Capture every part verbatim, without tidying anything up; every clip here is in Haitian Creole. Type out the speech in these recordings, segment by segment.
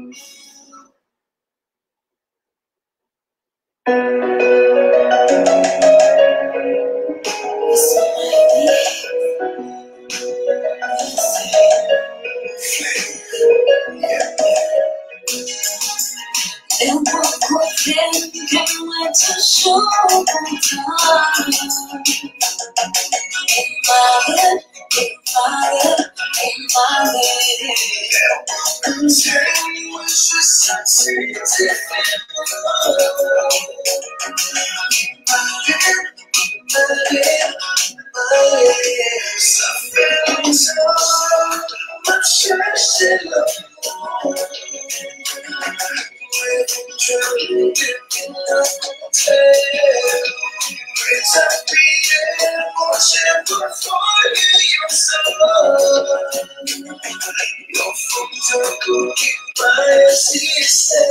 E pou kote ke mwen toujou kontan. In my bed, in my bed, in my bed. Mwen jis santi diferan. Sa fè lontan m ap chèche lanmou. Mwen vin jwenn li depi lontan. Mwen t ap priye Bondye pou voye yon sèl. Yon fanm tankou w ki pa egziste.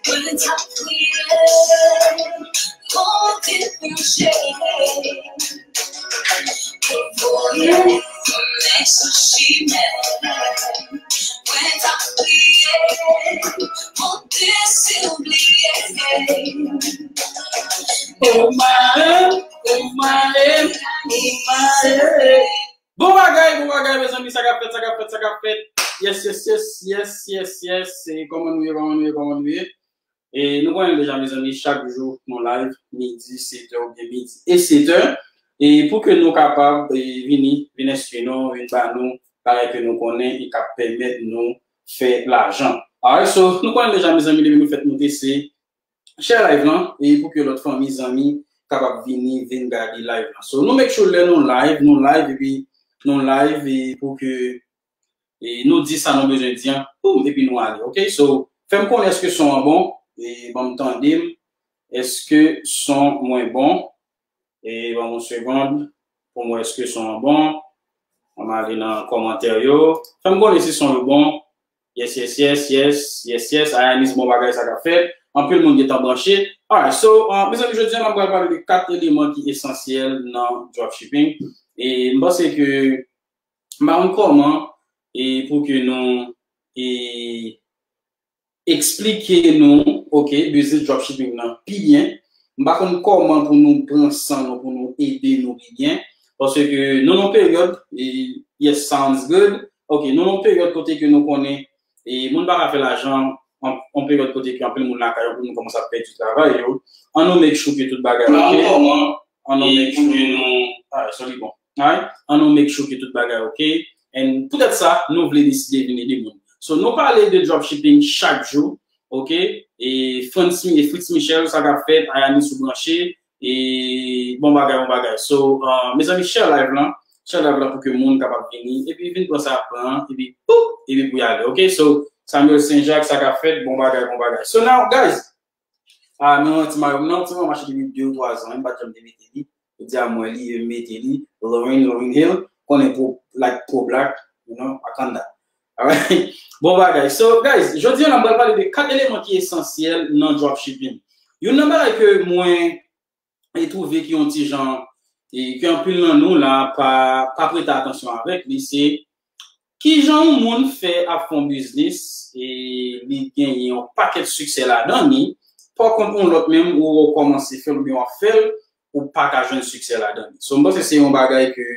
Mwen t ap priye, Bondye pou cheri. Voye yon nèg sou chimen. Mwen t ap priye, Bondye silvouplè. Oh my, oh my, oh my. Bon bagay, bon bagay, mezanmi, sa k ap fèt, sa k ap fèt, sa k ap fèt. Yes, yes, yes, yes, yes, yes. E kòman nou ye, kòman nou ye, kòman nou ye? E nou konnen deja, mezanmi, chak jou nou live, midi, sèt è oubyen midi e sèt è. E pou ke nou kapab, e, vini, vin enskri nou, vin ba nou bagay ke nou konnen e k ap pèmèt nou fè lajan. Alright, so, nou konnen deja, mezanmi, depi nou fèt moute, se share live lan, e pou ke lòt fanmi, zanmi kapab vini, vin gade live lan. So, nou make sure lè nou live, nou live, epi nou live, e pou ke, e nou di sa nou bezwen di an, boum, epi nou ale, ok? So, fè m konnen èske son an bon, e ban m tande m, èske son mwen bon, e ban m yon segonn, pou m wè èske son an bon, an m ale nan kòmantè yo, fè m konnen si son yo bon, yes, yes, yes, yes, yes, yes, Ayanis, bon bagay sa k ap fèt, anpil moun gentan branche. Alright, so, uh, mezanmi, jodi a, nou pral pale de kat eleman ki esansyèl nan dropshipping, e m panse ke, m pa konn kòman, e pou ke nou, e, eksplike nou, ok, biznis dropshipping nan pi byen. M pa konn kòman pou nou pran san nou, pou nou ede nou pi byen. Paske nou nan yon peryòd, e, yes, sounds good. Ok, nou nan yon peryòd kote ke nou konnen, e, moun pa ka fè lajan, an, yon peryòd kote ke anpil moun lakay yo, pou nou kòmanse ap pèdi travay yo. An nou make sure ke tout bagay ok. An nou make sure nou, ah, sorry, bon. Alright? An nou make sure ke tout bagay ok. And poutèt sa, nou vle deside vin ede moun. So, nou pale de dropshipping chak jou, ok? E Frantz Mi-, e Fritz Michel, sa k ap fèt, Ayanis ou branche, e bon bagay, bon bagay. So, uh, mezanmi, share live lan, share live lan pou ke moun kapab vini, epi vin pran sa ap pran, epi, poup, epi pou y ale, ok? So, Samuel Saint Jacques, sa k ap fèt, bon bagay, bon bagay. So now, guys, ah, men yon ti mayo m nan, ti mayo m achte depi de ou twa zan, m pa t janm te mete li. Yo di a mwen li, yo mete li. Lauryn, Lauryn Hill, konnen pro, like, pro black, you know, Wakanda. Alright? Bon bagay. So, guys, jodi a, n ap pral pale de kat eleman ki esansyèl nan dropshipping. Youn nan bagay ke mwen e twouve ki yon ti jan, e ke anpil nan nou la pa, pa prete atansyon avèk li, se kijan yon moun fè ap fè yon biznis e li genyen yon pakèt siksè ladan li, pa kont yon lòt menm ou, ou kòmanse fè l oubyen w ap fè l, ou pa ka jwenn siksè ladan li. So, m panse se yon bagay ke,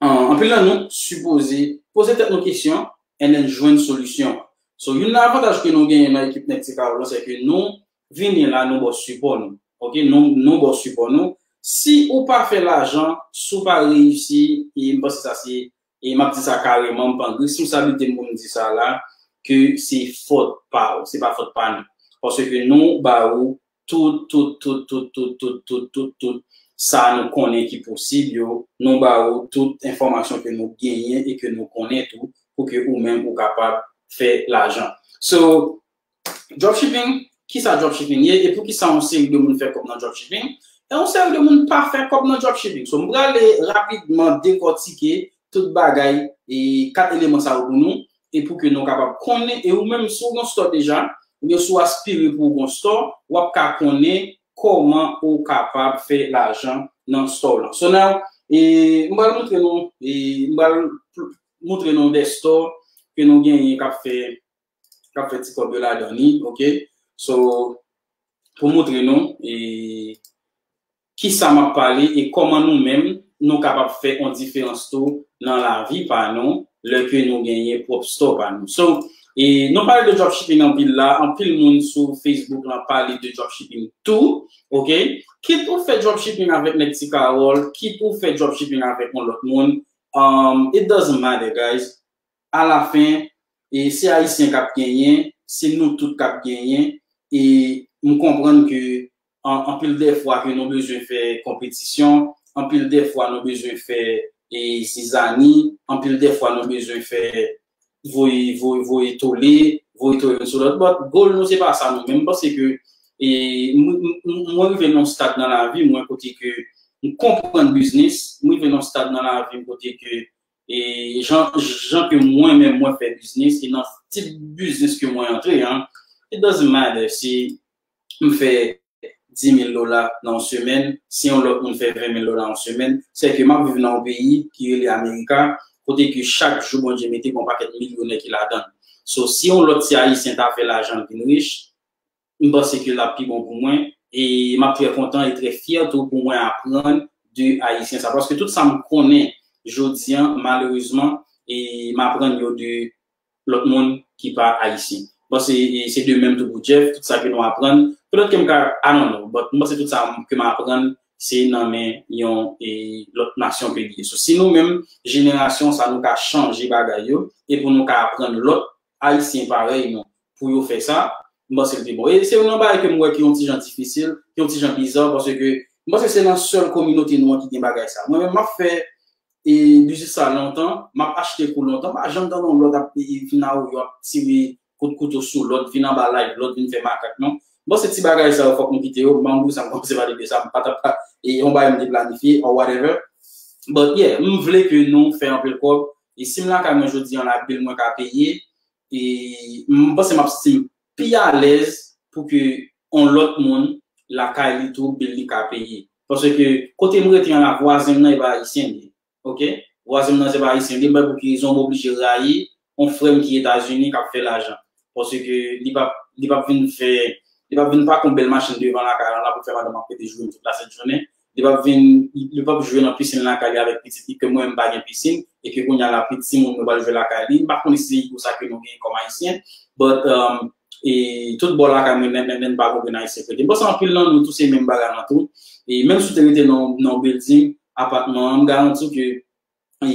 an, anpil nan nou sipoze poze tèt nou kesyon and then jwenn solisyon. So, youn nan avantaj ke nou genyen nan ekip Nèg Ti Kawòl lan, se ke nou vini la, nou ba w sipò nou. Ok? Nou, nou ba w sipò nou. Si ou pa fè lajan, si w pa reyisi, e m panse sa se, e m ap di sa kareman, m pran responsablite m pou m di sa la, ke se fòt pa w, se pa fòt pa nou. Paske nou ba ou tout, tout, tout, tout, tout, tout, tout, tout, tout sa nou konnen ki posib yo, nou ba ou tout enfòmasyon ke nou genyen e ke nou konnen tou, pou ke ou menm ou kapab fè lajan. So, dropshipping, kisa dropshipping ye e poukisa yon seri de moun fè kòb nan dropshipping? E yon seri de moun pa fè kòb nan dropshipping. So, m prale rapidman dekòtike tout bagay e kat eleman sa yo pou nou, e pou ke nou kapab konnen, e ou menm, si w gen store deja, oubyen si w aspire pou w gen store, w ap ka konnen kòman ou kapab fè lajan nan store w lan. So now, e, m pral montre nou, e, m pral pl- montre nou de store ke nou genyen k ap fè, k ap fè ti kòb yo ladan li, ok? So, pou montre nou, e, kisa m ap pale e kòman nou menm nou kapab fè yon diferans tou nan lavi pa nou lè ke nou genyen pwòp store pa nou. So, e nou pale de dropshipping anpil la, anpil moun sou Facebook lan pale de dropshipping tou, ok? Kit ou fè dropshipping avèk nèg Ti Kawòl, kit ou fè dropshipping avèk yon lòt moun, um, it doesn't matter, guys. Alafen, e se Ayisyen k ap genyen, se nou tout k ap genyen, e m konprann ke an- anpil dèfwa ke nou bezwen fè konpetisyon, anpil dèfwa nou bezwen fè e zizani, anpil dèfwa nou bezwen fè voye, voye, voye tole, voye tole youn sou lòt, but goal nou se pa sa nou menm. M panse ke e, m- m- m- mwen rive nan yon stad nan lavi mwen kote ke m konprann biznis, mwen rive nan yon stad nan lavi m kote ke e jan, jan ke mwen menm mwen fè biznis, e nan tip biznis ke mwen antre an, it doesn't matter si m fè dis mil dola nan yon semèn, si yon lòt moun fè ven mil dola nan yon semèn, se ke m ap viv nan yon peyi ki rele Amerika, kote ke chak jou Bondye mete gon pakèt milyonè ki ladan l. So, si yon lòt ti Ayisyen ta fè lajan l vin rich, m panse ke l ap pi bon pou mwen, e m ap trè kontan e trè fyè tou pou mwen aprann de Ayisyen sa. Paske tout sa m konnen jodi an, malerezman, e m aprann yo de lòt moun ki pa Ayisyen. Bon, se, se de menm tou pou Jeff, tout sa ke nou aprann. Petèt ke m ka, I don't know, but m panse tout sa ke m aprann, se nan men yon e, lòt nasyon ke li ye. So, si nou menm, jenerasyon sa, nou ka chanje bagay yo, e pou nou ka aprann lòt Ayisyen parèy nou, pou yo fè sa, m panse l te bon. E se youn nan bagay ke m wè ki yon ti jan difisil, ki yon ti jan biza, paske m panse se nan sèl kominote nou an ki gen bagay sa. Mwen menm, m ap fè e biznis sa lontan, m ap achte kou lontan, m pa janm tande yon lòt ap e, vin a yo ap tire kout kouto sou lòt, vin anba live lòt, vin fè makak, non. Bon, se ti bagay sa yo, fòk nou kite yo, m pa konn poukisa m kòmanse pale de sa, m pa t ap e yon bagay m te planifye, or whatever. But yeah, m vle ke nou fè anpil kòb, e si m lakay mwen jodi an, la bil mwen ka peye, e m panse m ap santi m pi alèz pou ke yon lòt moun lakay li tou, bil li ka peye. Paske kote m rete an la, vwazen m nan e pa ayisyen li ye. Ok? Vwazen m nan se pa ayisyen li ye, m pa pou ki rezon m oblije rayi yon frè m ki Etazini k ap fè lajan. Paske li p ap, li p ap vin fè, li p ap vin pake yon bèl machin devan lakay lan la pou fè madanm ap rete joure m tout lasent jounen. Li p ap vin, li p ap jwe nan pisin lakay li avèk pitit li, ke mwen m pa gen pisin, e ke kounye a la piti moun mwen pral jwe lakay li. M pa konnen si se ego sa ke nou genyen kòm ayisyen, but um, e tout bò lakay mwen, nèt, nèt, nèt, m pa konprann ayisyen k rete. M panse anpil nan nou tou se menm bagay lan tou. E menm si w te rete nan, nan yon building, apatman, m garanti w ke e,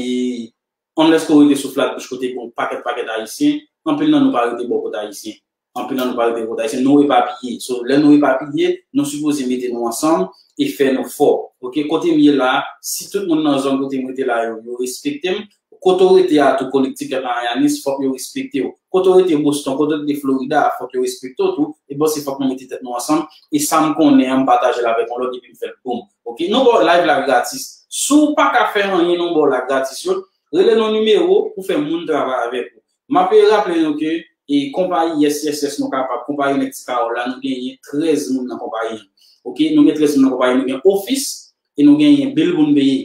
unless ke w rete sou Flatbush kote gen yon pakèt, pakèt ayisyen, anpil nan nou pa rete bò kot ayisyen. Anpil nan nou pa rete bò kot ayisyen. Nou epapiye. So, lè nou epapiye, nou sipoze mete nou ansanm e fè nou fò. Ok? Kote m ye la, si tout moun nan zòn kote m rete la yo, yo respekte m, kote w rete a tou, Kolektif Kèt Marianis, fòk yo respekte w. Kote w rete Boston, kote w rete Florida, fòk yo respekte w tou. E bon, se fòk nou mete tèt nou ansanm. E sa m konnen an, m pataje l avèk yon lòt epi m fè l pou m. Ok? Nou ba w live la gratis. Si w pa ka fè anyen nan bò la gratis yo, rele nou nimewo pou fè moun travay avèk ou. M ap raple nou ke e konpayi Yes Yes Yes Nou Kapab, konpayi nèg Ti Kawòl la, nou genyen trèz moun nan konpayi an. Ok? Nou gen trèz moun nan konpayi, nou gen ofis e nou genyen bil pou n peye.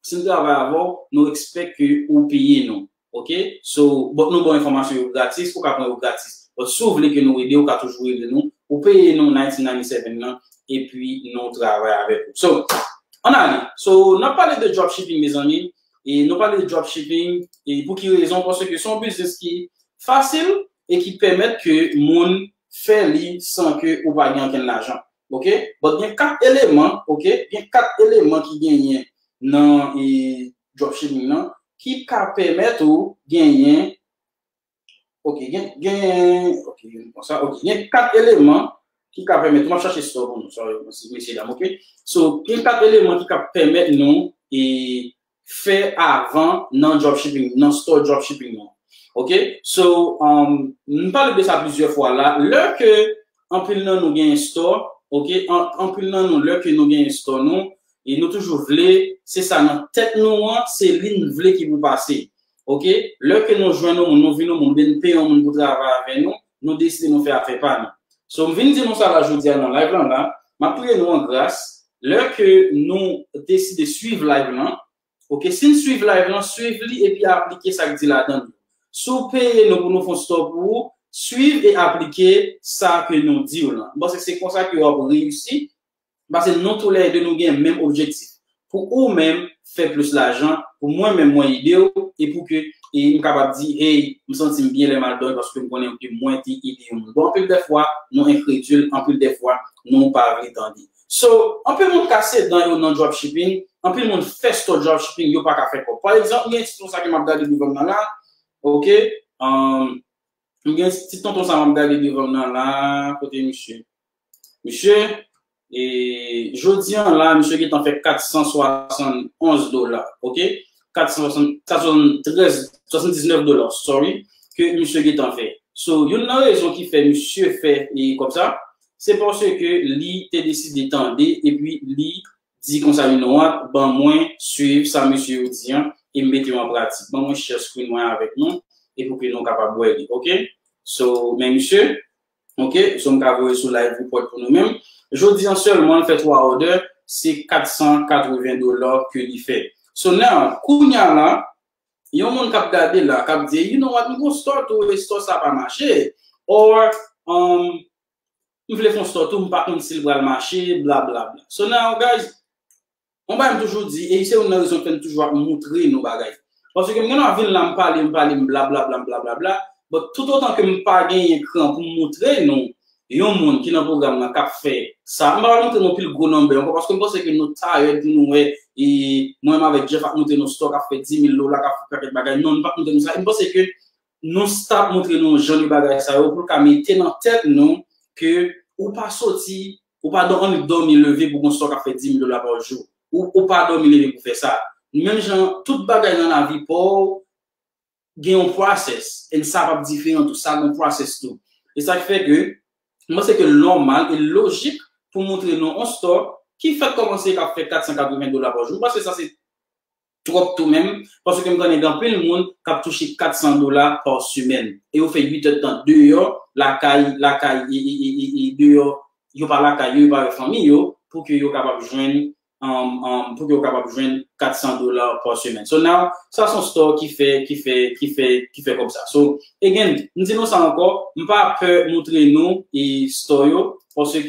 Si n travay avè w, nou expect ke ou peye nou. Ok? So, but nou ba w enfòmasyon yo gratis, ou ka pran yo gratis. But si w vle ke nou ede w, ou ka toujou ede nou. Ou peye nou nineteen ninety-seven nan, epi nou travay avèk ou. So, ann ale. So, n ap pale de dropshipping, mezanmi. E nou pale de dropshipping, e pou ki rezon? Paske se yon biznis ki fasil e ki pèmèt ke moun fè li san ke ou pa gen okenn lajan. Ok? But gen kat eleman, ok? Gen kat eleman ki genyen nan e, dropshipping nan ki ka pèmèt ou genyen, ok, gen, gen, ok, konsa, ok, gen kat eleman ki ka pèmèt, m ap chache store pou nou, sorry, mesye, mesye dam, ok? So, gen kat eleman ki ka pèmèt nou e, fè avan nan dropshipping, nan store dropshipping nan. Ok? So, um, m pale de sa plizyè fwa la. Lè ke anpil nan nou gen store, Ok, anpil nan nou, lè ke nou genyen store nou, e nou toujou vle, se sa nan tèt nou an, se li n vle ki pou pase. Ok, lè ke nou jwenn yon moun, nou vin yon moun, oubyen n peye yon moun pou travay avè nou, nou deside nou fè afè pa nou. So, m vin di nou sa la jodi a nan live lan la, m ap priye nou an gras, lè ke nou deside swiv live lan, ok, si n swiv live lan, swiv li epi aplike sa k di ladan li. Si w peye nou pou nou fè yon store pou ou, swiv e aplike sa ke nou di w lan. M panse se konsa ke w ap reyisi, paske nou toulède nou gen menm objektif. Pou ou menm fè plis lajan, pou mwen menm mwen ede w, e pou ke e m kapab di, hey, m santi m byen lè m al dòmi paske m konnen ke mwen te ede yon moun. Bon, anpil dèfwa, nou enkredil, anpil dèfwa, nou pa vle tande. So, anpil moun kase dan yo nan dropshipping, anpil moun fè store dropshipping, yo pa ka fè kòb. Pa egzanp, gen ti tonton sa ke m ap gade devan m nan la, ok, um, gen ti tonton sa m ap gade devan m nan la, kote misye. Misye, e, jodi an la, misye gentan fè kat san swasann onz dola, ok? Kat san swasann, kat san swasann trèz, swasann diznèf dola, sorry, ke misye gentan fè. So, youn nan rezon ki fè misye fè e kòb sa, se paske li te deside tande epi li di konsa, you know what, ban mwen swiv sa mesye yo di an, e m mete yo an pratik. Ban mwen share screen mwen avèk nou, e pou ke nou kapab wè li, ok? So, men misye, ok, so m ka voye sou live report pou nou menm. Jodi an sèlman, l fè twa order, se kat san katreven dola ke li fè. So now, kounya la, yon moun k ap gade la, k ap di, you know what, m gon store tou, e store sa pa mache. Or, um, m vle fè yon store tou, m pa konn si l pral mache, bla, bla, bla. So now, guys, yon bagay m toujou di, e se youn nan rezon k fè m toujou ap moutre nou bagay. Paske m gen dwa vin la, m pale, m pale, m bla, bla, bla, m bla, bla, bla. But tout otan ke m pa genyen kran pou m moutre nou, yon moun ki nan pwogram nan k ap fè sa, m pa pral moutre nou pil gwo number ankò, paske m panse ke nou tired pou nou wè, e mwen menm avèk Jeff ap moutre nou store k ap fè dis mil dola, k ap fè pakèt bagay. Non, nou p ap moutre nou sa. E m panse ke nou stop moutre nou jan de bagay sa yo pou l ka mete nan tèt nou ke ou pa soti, ou pa dò-, annik dòmi leve pou gon store k ap fè dis mil dola pa jou. Ou, ou pa dòmi leve pou fè sa. Menm jan tout bagay nan lavi pa w gen yon process, and sa p ap diferan tou, sa gen yon process tou. E sa k fè ke, m panse ke l nòmal e lojik pou moutre nou yon store ki fèk kòmanse k ap fè kat san katreven dola pa jou. M panse sa se twòp tou menm, paske m konnen gen anpil moun k ap touche kat san dola pa semèn. E yo fè uit èdtan deyò, lakay, lakay, e, e, e, e, e deyò, yo pa lakay yo, yo pa wè fanmi yo, pou ke yo kapab jwenn, um, um, pou ke yo kapab jwenn kat san dola pa semèn. So now, sa se yon store ki fè, ki fè, ki fè, ki fè kòb sa. So, again, m di nou sa ankò, m pa pè moutre nou e store yo, paske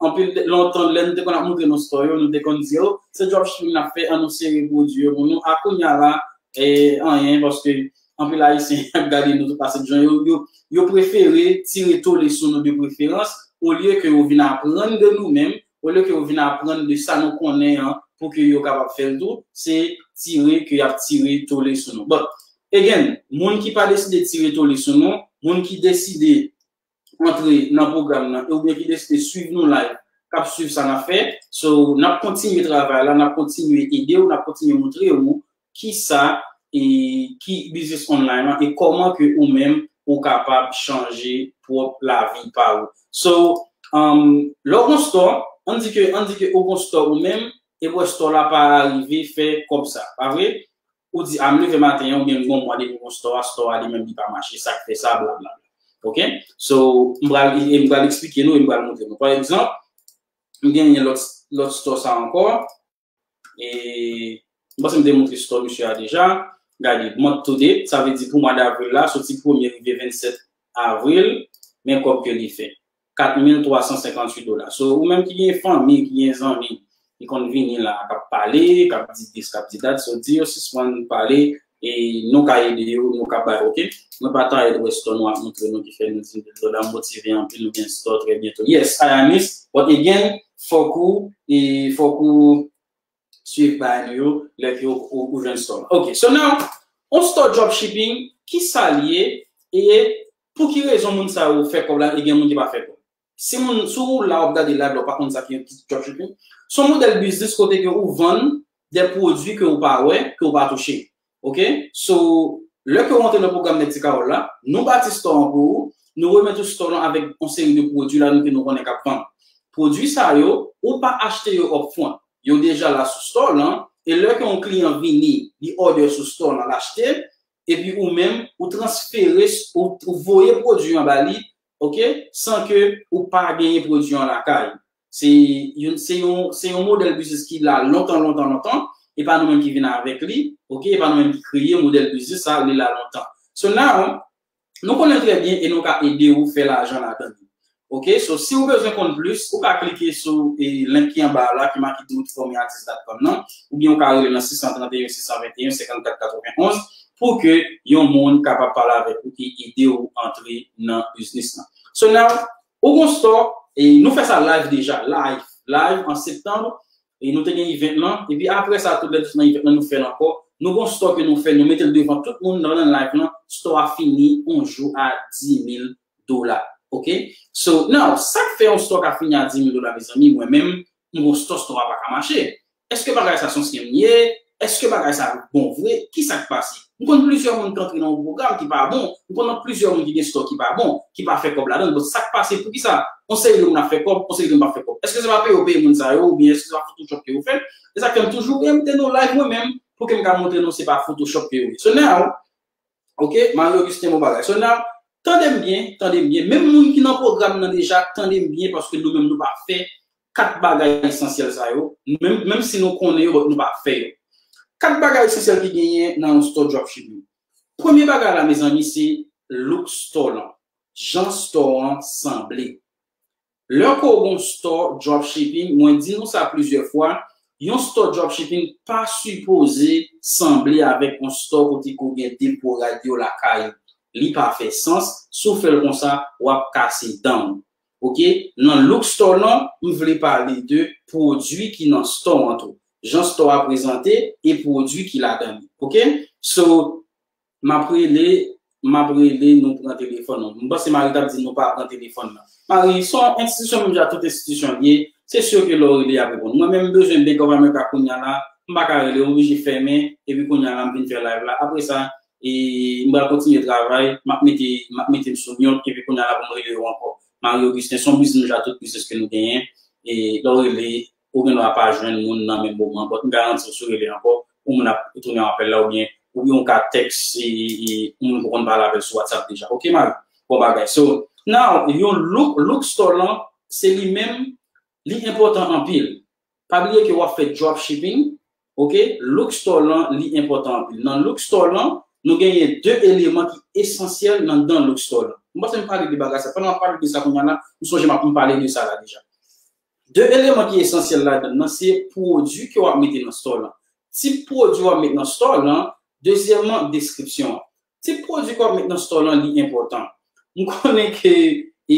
anpil de, lontan, lè nou te konn ap moutre nou store yo, nou te konn di, oh, se dropshipping n ap fè, ann nou sere pwodui yo pou nou. A kounya la, e, anyen, paske anpil Ayisyen ap gade nou tout pase jan yo, yo, yo prefere tire tole sou nou de preferans, olye ke yo vin aprann de nou menm, olye ke yo vin aprann de sa nou konnen an, pou ke yo kapab fè l tou, se tire ke y ap tire tole sou nou. But, again, moun ki pa deside tire tole sou nou, moun ki deside antre nan pwogram nan, e oubyen ki deside swiv nou live, k ap swiv sa n ap fè. So, n ap kontinye travay la, n ap kontinye ede w, n ap kontinye moutre w kisa e ki biznis online lan e kòman ke ou menm ou kapab chanje pwòp lavi pa ou. So, um, lè w gon store, ann di ke, ann di ke ou gon store ou menm, e wè store la pa rive fè kòb sa, pa vre? Ou di, a, m leve maten an, oubyen m gon mwa depi m gon store a, store a li menm li pa mache, sa k fè sa, blablabla. Ok? So, m pral, e m pral eksplike nou, e m pral moutre nou. Pa egzanp, m genyen lòt, lòt store sa ankò, e m panse m te moutre store misye a deja. Gade, month to date, sa vle di pou mwa davril la, soti premye rive vennsèt avril, men kòb ke li fè. Kat mil twa san senkantuit dola. So, ou menm ki gen fanmi, ki gen zanmi, ki konn vini la, k ap pale, k ap di this, k ap di that, so di yo sispann pale, e nou ka ede yo, nou ka bay, ok? Mwen pa ta ede wè store nou ap moutre nou ki fè nou di, brother, m motive anpil, nou gen store trè byento. Yes, Ayanis, but again, fòk ou, e fòk ou swiv bagay nou yo, lè ke ou, ou, ou jwenn store. Ok, so now, on store dropshipping, ki sa l ye, e pou ki rezon moun sa yo fè kòb la, e gen moun ki pa fè kòb? Si moun, si w la w ap gade live la, w pa konn sa ki dropshipping, se yon modèl biznis kote ke ou vann de pwodui ke ou pa wè, ke ou pa touche. Ok? So, lè ke ou antre nan pwogram Nèg Ti Kawòl la, nou bati store an pou ou, nou remèt ou store lan avèk yon seri de pwodui la nou ke nou konnen k ap vann. pwodui sa yo, ou pa achte yo upfront. Yo deja la sou store lan, e lè ke yon kliyan vini, li order sou store lan, l achte, epi ou menm, ou transfere, ou, ou voye pwodui an ba li, ok, san ke ou pa genyen pwodui an lakay. Se yon, se yon, se yon modèl biznis ki la lontan, lontan, lontan. E pa nou menm ki vin avèk li, ok, e pa nou menm ki kreye modèl biznis sa, li la lontan. So now, nou konnen trè byen e nou ka ede ou fè lajan ladan li. Ok, so si ou bezwen konn plis, ou ka klike sou e, link ki anba a la, ki make do it for me artist dot com nan, oubyen ou ka rele nan six cent trente et un, six cent vingt et un, cinquante-quatre quatre-vingt-onze, pou ke yon moun kapab pale avèk ou e ede ou antre nan biznis lan. So now, ou gon store, e nou fè sa live deja, live, live an septanm, e nou te gen event lan, epi apre sa, tout lè tout nan event lan, nou fè l ankò. Nou gon store ke nou fè, nou mete l devan tout moun nan, nan live lan, store a fini yon jou a dis mil dola. Ok? So, now, sa k fè yon store ka fini a dis mil dola, mezanmi, mwen menm, m gon store, store a pa ka mache. Èske bagay sa se yon scam li ye? Èske bagay sa bon vre? Ki sa k pase? M konn plizyè moun ki antre nan yon pwogram ki pa bon. M konn plizyè moun ki gen store ki pa bon, ki pa fè kòb ladan l. But sa k pase? Poukisa yon seri de moun ap fè kòb, yon seri de moun pa fè kòb? Èske se pa peye yo peye moun sa yo, oubyen èske se pa Photoshop ke yo fè? E sa k fè m toujou reyemte nou live mwen menm, pou ke m ka montre nou se pa Photoshop ke yo ye. So now, ok, Marie Augustin, bon bagay. So now, tande m byen, tande m byen. Menm moun ki nan pwogram nan deja, tande m byen, paske nou menm nou pa fè kat bagay esansyèl sa yo. Menm, menm si nou konnen yo, but nou pa fè yo. Kat bagay esansyèl ki genyen nan yon store dropshipping. Premye bagay la, mezanmi, se look store lan. Jan store an sanble. Lè ke w gon store dropshipping, mwen di nou sa plizyè fwa, yon store dropshipping pa sipoze sanble avèk yon store kote ke w gen depo rad yo lakay ou. Li pa fè sans, si w fè l konsa, w ap kase dan w. Ok? Nan look store lan, m vle pale de pwodui ki nan store an tou. Jan store a prezante e pwodui ki ladan li. Ok? So, m ap rele, m ap rele, nou pran telefòn nou. M panse Marie t ap di nou pa pran telefòn nan. Marie, se yon enstitisyon menm jan tout enstitisyon l ye, se si ke lè w rele, y ap reponn. Mwen menm, m bezwen Bank of America kounye a la, m pa ka rele, m oblije fèmen, epi kounye a la, m vin fè live la. Apre sa, e, m pral kontinye travay, m ap mete, m ap mete m sou mute, epi kounye a la pou m rele yo ankò. Marie Augustin, se yon biznis jan tout biznis ke nou genyen, e lè w rele, ou gen dwa pa jwenn moun nan menm moman, but m garanti w si w rele ankò, yon moun ap retounen apèl la, oubyen, oubyen w ka tèks, e, e, yon moun pou konn pale avè l sou WhatsApp deja. Ok, Marie? Bon bagay. So, now, yon look, look store lan, se li menm, li enpòtan anpil. Pa bliye ke w ap fè dropshipping, ok? Look store lan, li enpòtan anpil. Nan look store lan, nou genyen de eleman ki esansyèl nan, nan look store lan. M panse m pale de bagay sa. Pandan m ap pale de sa kounye a la, m sonje m ap m pale de sa la deja. De eleman ki esansyèl ladan nan, se pwodui ke w ap mete nan store lan. Tip pwodui w ap mete nan store lan, dezyèmman, deskripsyon an. Tip pwodui ke w ap met nan store lan, li enpòtan. M konnen ke, e,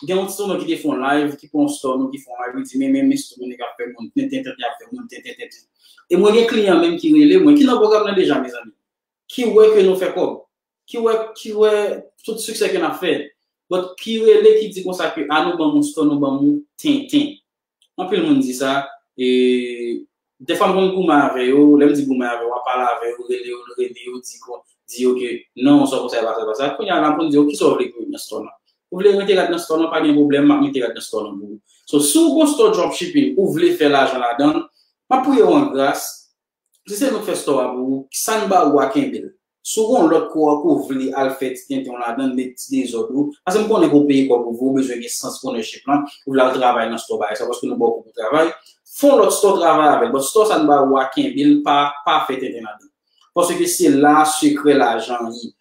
gen yon ti tonton ki te fè yon live, ki pran yon store nou, ki fè yon live, li di, men, men, men, store moun ki ap fè moun tenten, tenten, ap fè moun tenten, tenten. E mwen gen kliyan menm ki rele mwen, ki nan pwogram nan deja, mezanmi. Ki wè ke nou fè kòb. Ki wè, ki wè tout siksè ke n ap fè. But ki rele, ki di konsa ke, a, nou ban m yon store, nou ban m yon tenten. Anpil moun di sa, e, dèfwa m konn goumen avè yo, lè m di goumen avè yo, w ap pale avè yo, rele yo, rele yo, di kon, di yo ke non, sa konsa, e pa sa, e pa sa. Kounye a la, m konn di yo, kisa w vle pou yo nan store lan? Ou vle rete rad nan store lan, pa gen pwoblèm, m ap mete rad nan store lan pou ou. So, si w gon store dropshipping, ou vle fè lajan ladan l, m ap priye w an gras, si se nou k fè store a pou ou, sa n ba ou a, kenbe l. Si w gon lòt kò a ke w vle al fè ti tenten w ladan l, met ti dezòd ou, paske m konnen ke w peye kòb ou vre, ou bezwen gen sans ownership lan, ou vle al travay nan store bagay sa, paske nou ba w kòb pou travay, fè yon lòt store travay avè l, but store sa n ba ou a, kenbe l, pa, pa fè tenten ladan l. Paske se la sekrè lajan an ye.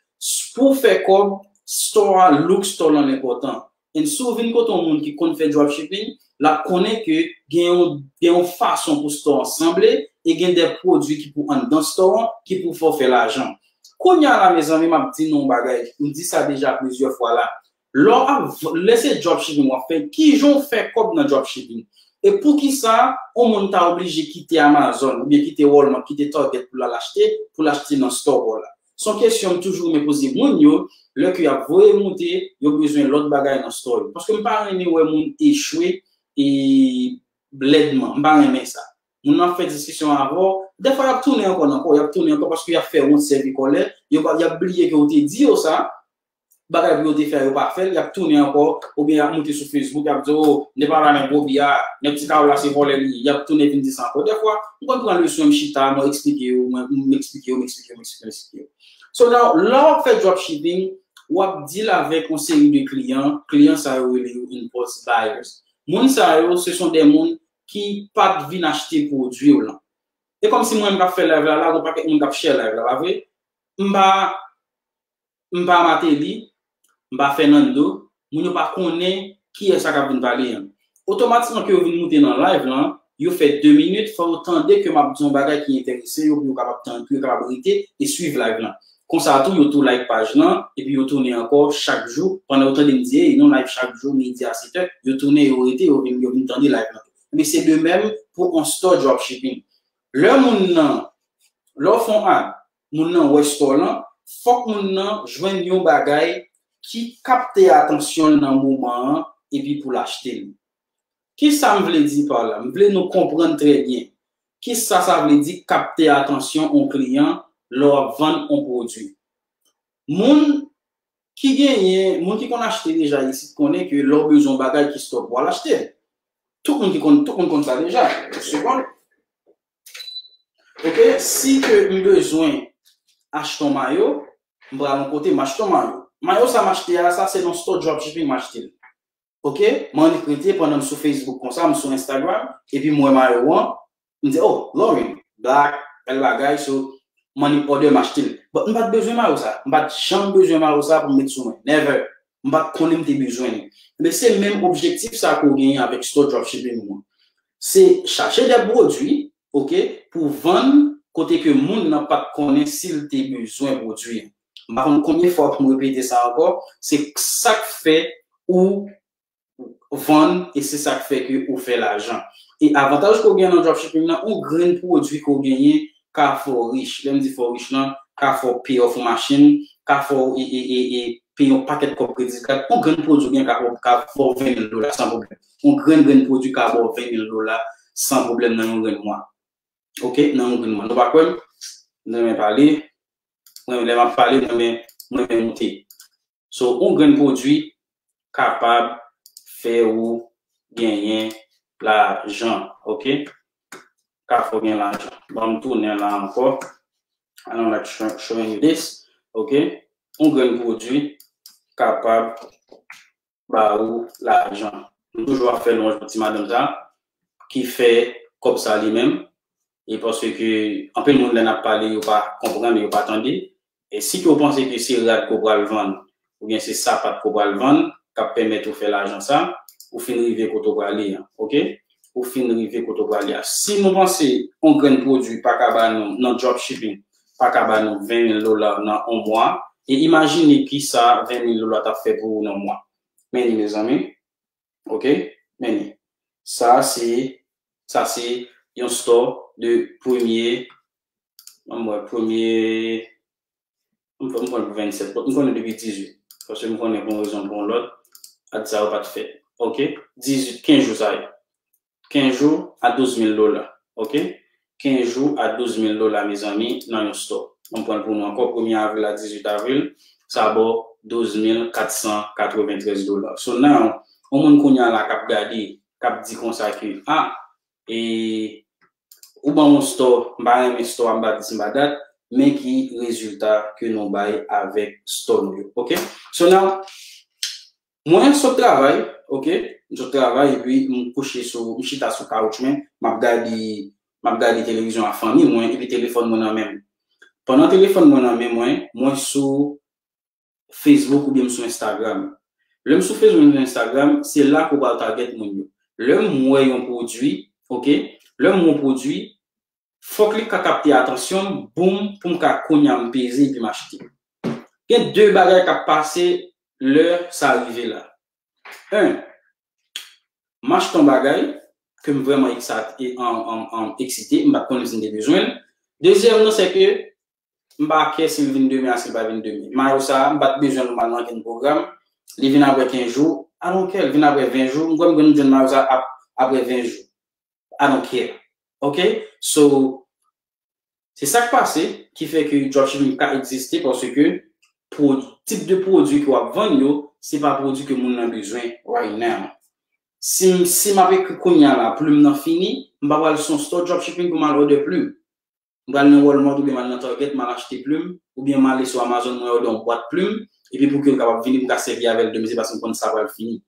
Pou w fè kòb, store a, look store lan enpòtan. And si w vin kote yon moun ki konn fè dropshipping, l ap konnen ke gen yon, gen yon fason pou store an sanble e gen de pwodui ki pou anndan store an ki pou fè w fè lajan. Kounye a la, mezanmi, m ap di nou yon bagay, m di sa deja plizyè fwa la. Lè w ap v-, lè se dropshipping w ap fè, kijan w fè kòb nan dropshipping? E poukisa yon moun ta oblije kite Amazon oubyen kite Walmart, kite Target pou l al achte, pou l achte nan store pa w la? Se yon kesyon m toujou renmen poze moun yo, lè ke y ap voye moute, yo bezwen lòt bagay nan store yo. Paske m pa renmen wè moun echwe e lèdman. M pa renmen sa. Moun nan ap fè diskisyon avè w, dèfwa y ap tounen ankò nan kò, y ap tounen ankò paske y ap fè wont, sèvi kòlè, yo pa, y ap bliye ke w te di yo sa, bagay pou yo te fè a, yo pa fè l, y ap tounen ankò, oubyen y ap monte sou Facebook, y ap di, "Oh, nèg pa la nan gwo bi a, nèg ti kawòl la se vòlè li ye," y ap tounen vin di sa ankò. Dèfwa, m konn pran leson, m chita, mwen eksplike yo, mwen, m eksplike yo, m eksplike yo, m eksplike yo, m eksplike yo. So now, lè w ap fè dropshipping, w ap deal avèk yon seri de kliyan, kliyan sa yo rele yo impulse buyers. Moun sa yo, se son de moun ki pa t vin achte pwodui w lan. E kòmsi mwen, m k ap fè live la, la, gon pakèt moun k ap share live la, pa vre? M pa, m pa Martelly, m pa Fernando, moun yo pa konnen kiyès sa k ap vin pale an. Otomatikman ke yo vin moute nan live lan, yo fè de minit, fò yo tande ke m ap di yon bagay ki enterese yo, pou yo kapab tande, pou yo kapab rete e swiv live lan. Konsa tou, yo tou like paj lan, epi yo tounen ankò chak jou, pandan yo tande m di, "Ey, nou live chak jou, midi a sèt è," yo tounen, yo rete, yo vin, yo vin tande live lan. Men se de menm pou on store dropshipping. Lè moun nan, lè w fè on ad, moun nan wè store lan, fòk moun nan jwenn yon bagay ki kapte atansyon l nan moman an, epi pou l achte l. Kisa m vle di pa la? M vle nou konprann trè byen. Kisa sa vle di kapte atansyon on kliyan lè w ap vann on pwodui? Moun ki genyen, moun ki konn achte deja isit konnen ke lè w bezwen yon bagay ki store, w al achte l. Tout moun ki konn, tout moun konn sa deja. Segonn. Ok, si ke m bezwen achte yon mayo, m pral yon kote, m achte yon mayo. Mayo sa m achte a, sa se nan store dropshipping m achte l. Ok, m annik rete pandan m sou Facebook konsa, m sou Instagram, epi m wè mayo an, m di, "Oh, Lauren, black, bèl bagay," so, m annik order, m achte l. But m pa t bezwen mayo sa. M pa t janm bezwen mayo sa pou m met sou mwen. Never. M pa t konnen m te bezwen li. Men se menm objektif sa ke w genyen avèk store dropshipping ou an. Se chache de pwodui, ok, pou vann kote ke moun nan pa t konnen si l te bezwen pwodui an. M pa konn konbyen fwa pou m repete sa ankò, se sa k fè ou vann e se sa k fè ke ou fè lajan. E avantaj ke w gen nan dropshipping nan, on grenn pwodui ke w genyen ka fè w rich. Lè m di fè w rich lan, ka fè w pay off yon machin, ka fè w e, e, e, e, peye yon pakèt kòb kredi kad, on grenn pwodui gen ka, ka fè w ven mil dola san pwoblèm. On grenn, grenn pwodui ka ba w ven mil dola san pwoblèm nan yon grenn mwa. Ok, nan yon grenn mwa. Nou pa kwè m? M renmen pale. Mwen, lè m ap pale, mwen, mwen, mwen monte. So, on grenn pwodui kapab fè ou genyen lajan, ok? Ka fè w gen lajan. Ban m tounen la ankò. I don't like showing you this, ok? On grenn pwodui kapab ba ou lajan. Nou toujou ap fè lwanj pou ti madanm sa, ki fè kòb sa li menm. E paske anpil moun lè n ap pale, yo pa konprann, yo pa tande. E si ke w panse ke se rad ke w pral vann, oubyen se sapat ke w pral vann, k ap pèmèt ou fè lajan sa, ou fin rive kote w prale a, ok? Ou fin rive kote w prale a. Si nou panse on grenn pwodui pa ka ba nou nan dropshipping, pa ka ba nou ven mil dola nan on mwa, e imajine kisa ven mil dola t ap fè pou ou nan mwa. Men li, mezanmi. Ok? Men li. Sa se, sa se yon store de premye, ann wè, premye, m pran, m pran pou vennsèt, m konnen depi dizuit. Paske m konnen pou yon rezon, pou yon lòt, ad sa yo pa t fèt. Ok? Dizuit, kenz jou sa yo. Kenz jou a douz mil dola. Ok? Kenz jou a douz mil dola, mezanmi, nan yon store. Ann pran l pou nou ankò, premye avril a dizuit avril, sa ba w douz mil kat san katreventrèz dola. So now, yon moun kounye a la k ap gade, k ap di konsa ke, ah, e, ou ban m yon store, m pa renmen store a, m pa dis, m pa dat, men ki rezilta ke nou bay avèk store nou yo. Ok? So now, mwen sot travay, ok? M sot travay, epi m kouche sou, m chita sou kawouch mwen, m ap gade, m ap gade televizyon ak fanmi mwen, epi telefòn mwen nan men m. Pandan telefòn mwen nan men mwen, mwen sou Facebook oubyen m sou Instagram. Lè m sou Facebook, m sou Instagram, se la ke w pral target moun yo. Lè m wè yon pwodui, ok? Lè m wè yon pwodui, fòk li ka kapte atansyon m, boum, pou m ka kounye a m peze epi m achte. Gen de bagay k ap pase lè sa rive la. En, m achte yon bagay ke m vrèman eksat-, e, an, an, an, eksite, m pa t konnen si m te bezwen l. Dezyèm nan, se ke m pa kè si l vin demen a, si l pa vin demen. Mayo sa a, m pa t bezwen l, m pa nan ankenn pwogram. Li vin apre kenz jou, I don't care, l vin apre ven jou, m kwè m jwenn mayo sa a ap-, apre ven jou. I don't care. Ok? So, se sa k pase ki fè ke dropshipping ka egziste, paske pwo- tip de pwodui ke w ap vann yo, se pa pwodui ke moun nan bezwen right now. Si m, si m ap ekri kounye a la, plim nan fini, m pa pral sou yon store dropshipping pou m al order plim. M pral nan Walmart oubyen m al nan Target, m al achte plim, oubyen m ale sou Amazon, mwen order yon bwat plim, epi pou ke l kapab vini, m ka sèvi avè l demen, se paske m konn sa pral fini.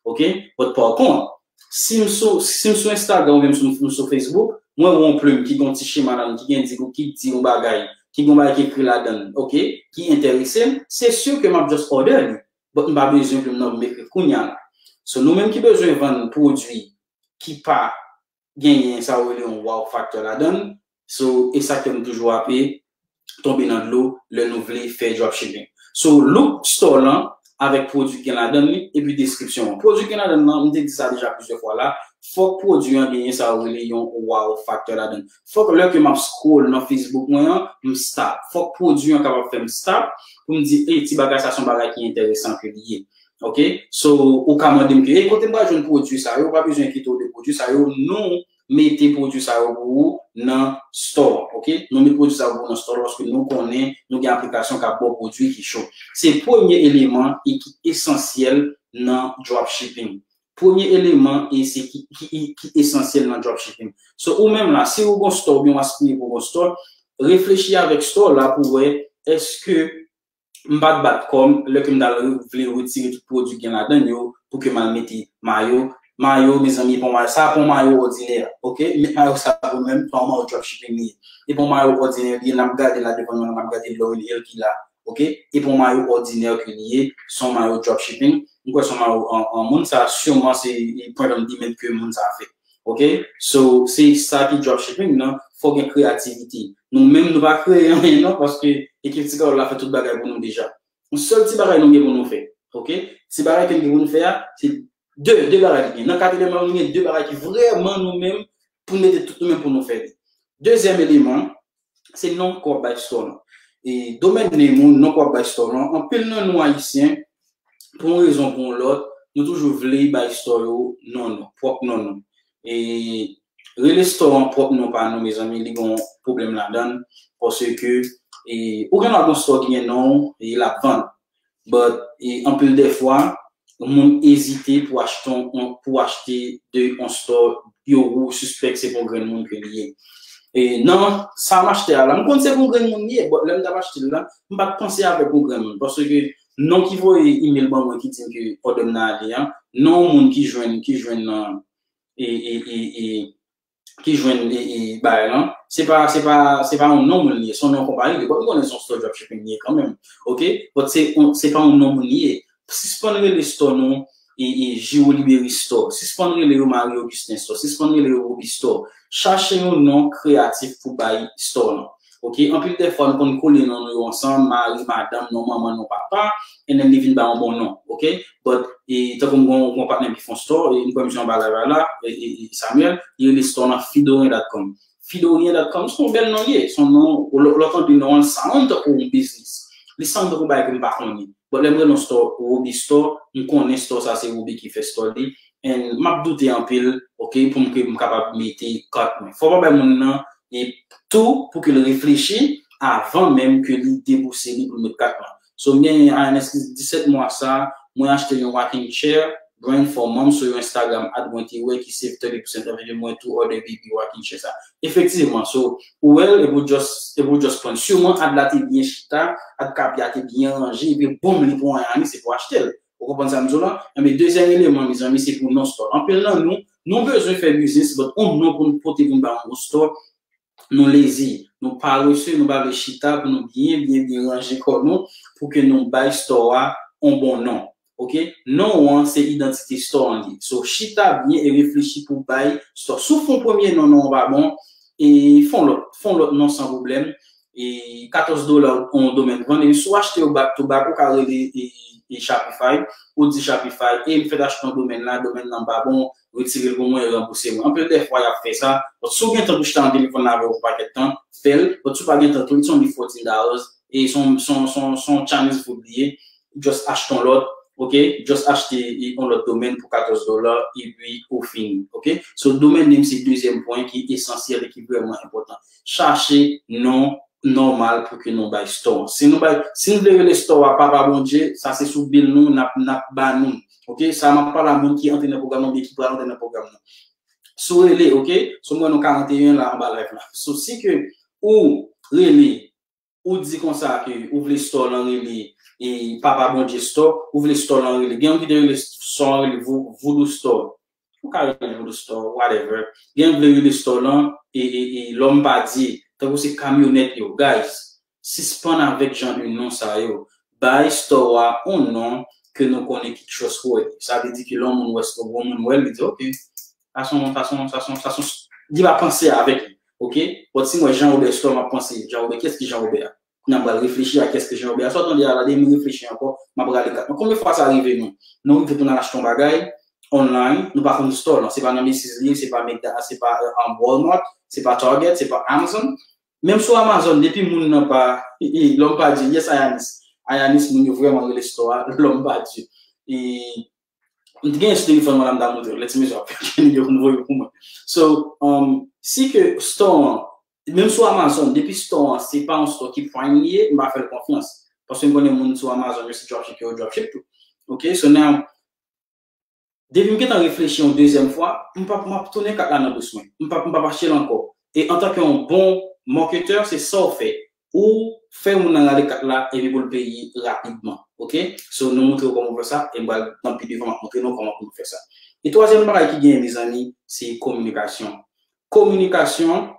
Ok? But pa kont, si m sou, si m sou Instagram oubyen m sou, m sou Facebook, mwen wè yon plim ki gen yon ti chema ladan, ki gen di, ki di yon bagay, ki gen yon bagay ki ekri ladan, ok, ki enterese m, se si ke m ap just order li. But m pa bezwen plim nan pou m ekri kounye a la. So, nou menm ki bezwen vann pwodui ki pa genyen sa yo rele yon wow factor ladan l. So, e sa ke m toujou ape tonbe nan dlo lè nou vle fè dropshipping. So, look store lan avèk pwodui ki gen ladan li, epi deskripsyon an. Pwodui ki gen ladan nan, m te di sa deja plizyè fwa la, fòk pwodui an genyen sa yo rele yon wow factor ladan l. Fòk lè ke m ap scroll nan Facebook mwen an, m stop. Fòk pwodui an kapab fè m stop pou m di, "Ey, ti bagay sa se yon bagay ki enteresan ke li ye." Ok? So, ou ka mande m ke, "Ey, kote m pral jwenn pwodui sa yo?" Ou pa bezwen enkyete w de pwodui sa yo. Nou mete pwodui sa yo pou ou nan store, ok? Nou met pwodui sa yo pou ou nan store paske nou konnen nou gen aplikasyon k ap ba w pwodui ki cho. Se premye eleman e ki esansyèl nan dropshipping. Premye eleman e se ki, ki, ki esansyèl nan dropshipping. So, ou menm la, si ou gon store oubyen w aspire pou gon store, reflechi avèk store la pou wè èske m pa t bat kò m lè ke m t al vle retire tout pwodui ki gen ladan l yo pou ke m al mete mayo. Mayo, mezanmi, pa yon mayo, sa pa yon mayo òdinè, ok? Met mayo sa pou mwen, pa yon mayo dropshipping li ye. E pa yon mayo òdinè li ye, n ap gade la devan nou, n ap gade Lauryn Hill ki la, ok? E pa yon mayo òdinè ke li ye, se yon mayo dropshipping. M kwè se yon mayo an, an moun, sa siman se print on demand ke moun sa fè. Ok? So, se sa ki dropshipping nan, fò gen kreyativite. Nou menm, nou pa kreye anyen non, paske ekip Ti Kawòl la fè tout bagay pou nou deja. Yon sèl ti bagay nou gen pou nou fè. Ok? Ti bagay ke nou gen pou nou fè a, se de, de bagay ki gen. Nan kat eleman yo, nou gen de bagay ki vrèman nou menm, pou nou mete tout nou menm pou nou fè li. Dezyèm eleman, se non ke w ap bay store lan. E domèn name ou, non ke w ap bay store lan, anpil nan nou Ayisyen, pou yon rezon pou yon lòt, nou toujou vle bay store yo non nou, pwòp non nou. E rele store an pwòp non pa nou, mezanmi, li gon pwoblèm ladan l, paske, e, ou gen dwa gon store ki gen non w, e l ap vann. But, e, anpil de fwa, moun ezite pou achte yon, pou achte de yon store, yo ou sispèk se pou grenn moun ke li ye. E nan sa m achte a la, m konn se pou grenn moun li ye, but lè m t ap achte l la, m pa t panse avèk yon grenn moun, paske non ki voye email ban mwen ki di m ke order m nan ale an, non moun ki jwenn, ki jwenn nan, e, e, e, e, ki jwenn, e, e, bagay lan, se pa, se pa, se pa yon non moun li ye, se yon non konpayi li ye. But m konnen se yon store dropshipping li ye kanmenm, ok? But se, se pa yon non moun li ye. Sispann rele store nou, e, e, Giro Liberi Store. Sispann rele yo Marie Augustin Store. Sispann rele yo Roby Store. Chache yon non kreyatif pou bay store lan. Ok? Anpil de fwa, nou konn kole non nou yo ansanm, mari, madanm, non manman, non papa, and then li vin ba yon bon non. Ok? But, e, tankou m gon, gon patnè m ki fè yon store, e, m kwè misye yon bagay la, e, e, e, Samuel, li rele store lan Fidorien dot com. Fidorien dot com, se yon bèl non li ye. Se yon non, ou lè, lè w tande non an, li sound tankou yon biznis. Li sound tankou bagay ke m pa konnen. But lè m rele yon store Roby Store, m konnen store sa se Roby ki fè store li. And m ap doute anpil, ok, pou m ke m kapab mete kat mwen. Fò w pa bay moun nan e tou pou ke l reflechi avan menm ke li debouse li pou l met kat lan. So, m gen I N S ki disèt mwa sa, mwen achte yon rocking chair, Brand for Mom sou yon Instagram ad mwen te wè ki save thirty percent off, epi mwen tou order baby rocking chair sa. Efektivman, so, ou wè l, epi w just, epi w just pran l. Siman ad la te byen chita, ad kape a te byen ranje, epi boom, li pran yon ane, se pou achte l. Ou konprann sa m di w la? Enben, dezyèm eleman, mezanmi, se pou non store. Anpil nan nou, nou bezwen fè biznis, but on non pou n pote pou n ba yon store, nou lezi, nou parese, nou pa vle chita pou nou byen, byen, byen ranje kò nou, pou ke nou bay store a yon bon non. Ok? Non an, se idantite store an li. So, chita byen e reflechi pou bay store. Si w fè yon premye non, non an pa bon, e fè yon lòt, fè yon lòt non san pwoblèm. E katòz dola yon domèn vann, e si w achte yo back to back, ou ka rele, e, e Shopify, ou di Shopify, e m fèk achte yon domèn la, domèn nan pa bon, retire l pou mwen, ranbouse mwen. Anpil de fwa, y ap fè sa. But si w gen tan pou chita nan telefòn la avè w pou pakèt tan, fè l. But si w pa gen tan tou, it's only fourteen dollars. E se yon, se yon, se yon, se yon Chinese food li ye. Just achte yon lòt, ok? Just achte yon lòt domèn pou katòz dola, epi ou fini, ok? So, domèn name se dezyèm pwen ki esansyèl e ki vrèman enpòtan. Chache non nòmal pou ke nou bay store. Si nou bay, si nou vle rele store a Papa Bondye, sa se sou bill nou, n ap, n ap ba nou. Ok, sa m ap pale a moun ki antre nan pwogram nan, oubyen ki pral antre nan pwogram nan. Si w rele, ok, so m wè nou karant e en la anba live la. So si ke ou rele, ou di konsa ke ou vle store lan rele e Papa Bondye store, ou vle store lan rele. Gen yon ki te rele store lan rele Vo-, Voodoo store. Ou ka rele Voodoo store, whatever. Gen vle rele store lan e, e, e Lòm pa Dye. Tankou se kamyonèt yo. Guys, sispann avèk jan de non sa yo. Bay store a yon non ke nou konnen ki trustworthy. Sa vle di ke lè yon moun wè store, bon moun wè l, li di, ok, sa son, sa son, sa son, sa son, li pa panse avèk li. Ok? But si mwen Jean Robert store, m ap panse, Jean Robert, kiyès ki Jean Robert a? Kounye a m pral reflechi a kiyès ki Jean Robert a. Sa w tande a la, depi m reflechi ankò, m ap rale kat mwen. Konbyen fwa sa rive nou? Nou rive pou n al achte yon bagay online, nou pa konn store lan. Se pa nan Macy's li ye, se pa Mega, se pa, um, Walmart, se pa Target, se pa Amazon. Menm sou Amazon, depi moun nan pa, e, e, Lòm pa Dye, yes, Ayanis. Ayanis, moun yo vrèman rele store a Lòm pa Dye. E, m te gen sou telefòn mwen la, m ta montre w. Lè ti mesye ap fè ide pou voye pou mwen. So, um, si ke store an, menm sou Amazon, depi store an, se pa yon store ki prime li ye, m pa fè l konfyans. Paske m konnen moun sou Amazon, yo se dropship, yo dropship tou. Ok, so now, depi m gentan reflechi yon dezyèm fwa, m p ap, m ap tounen kat la nan bous mwen. M p ap, m p ap achte l ankò. E antanke yon bon marketer, se sa w fè. Ou fè moun nan rale kat la, epi pou l peye rapidman. Ok? So, nou montre w kòman w fè sa, e m pral nan pi devan, m ap montre nou kòman pou nou fè sa. E twazyèm bagay ki genyen, mezanmi, se kominikasyon. Kominikasyon,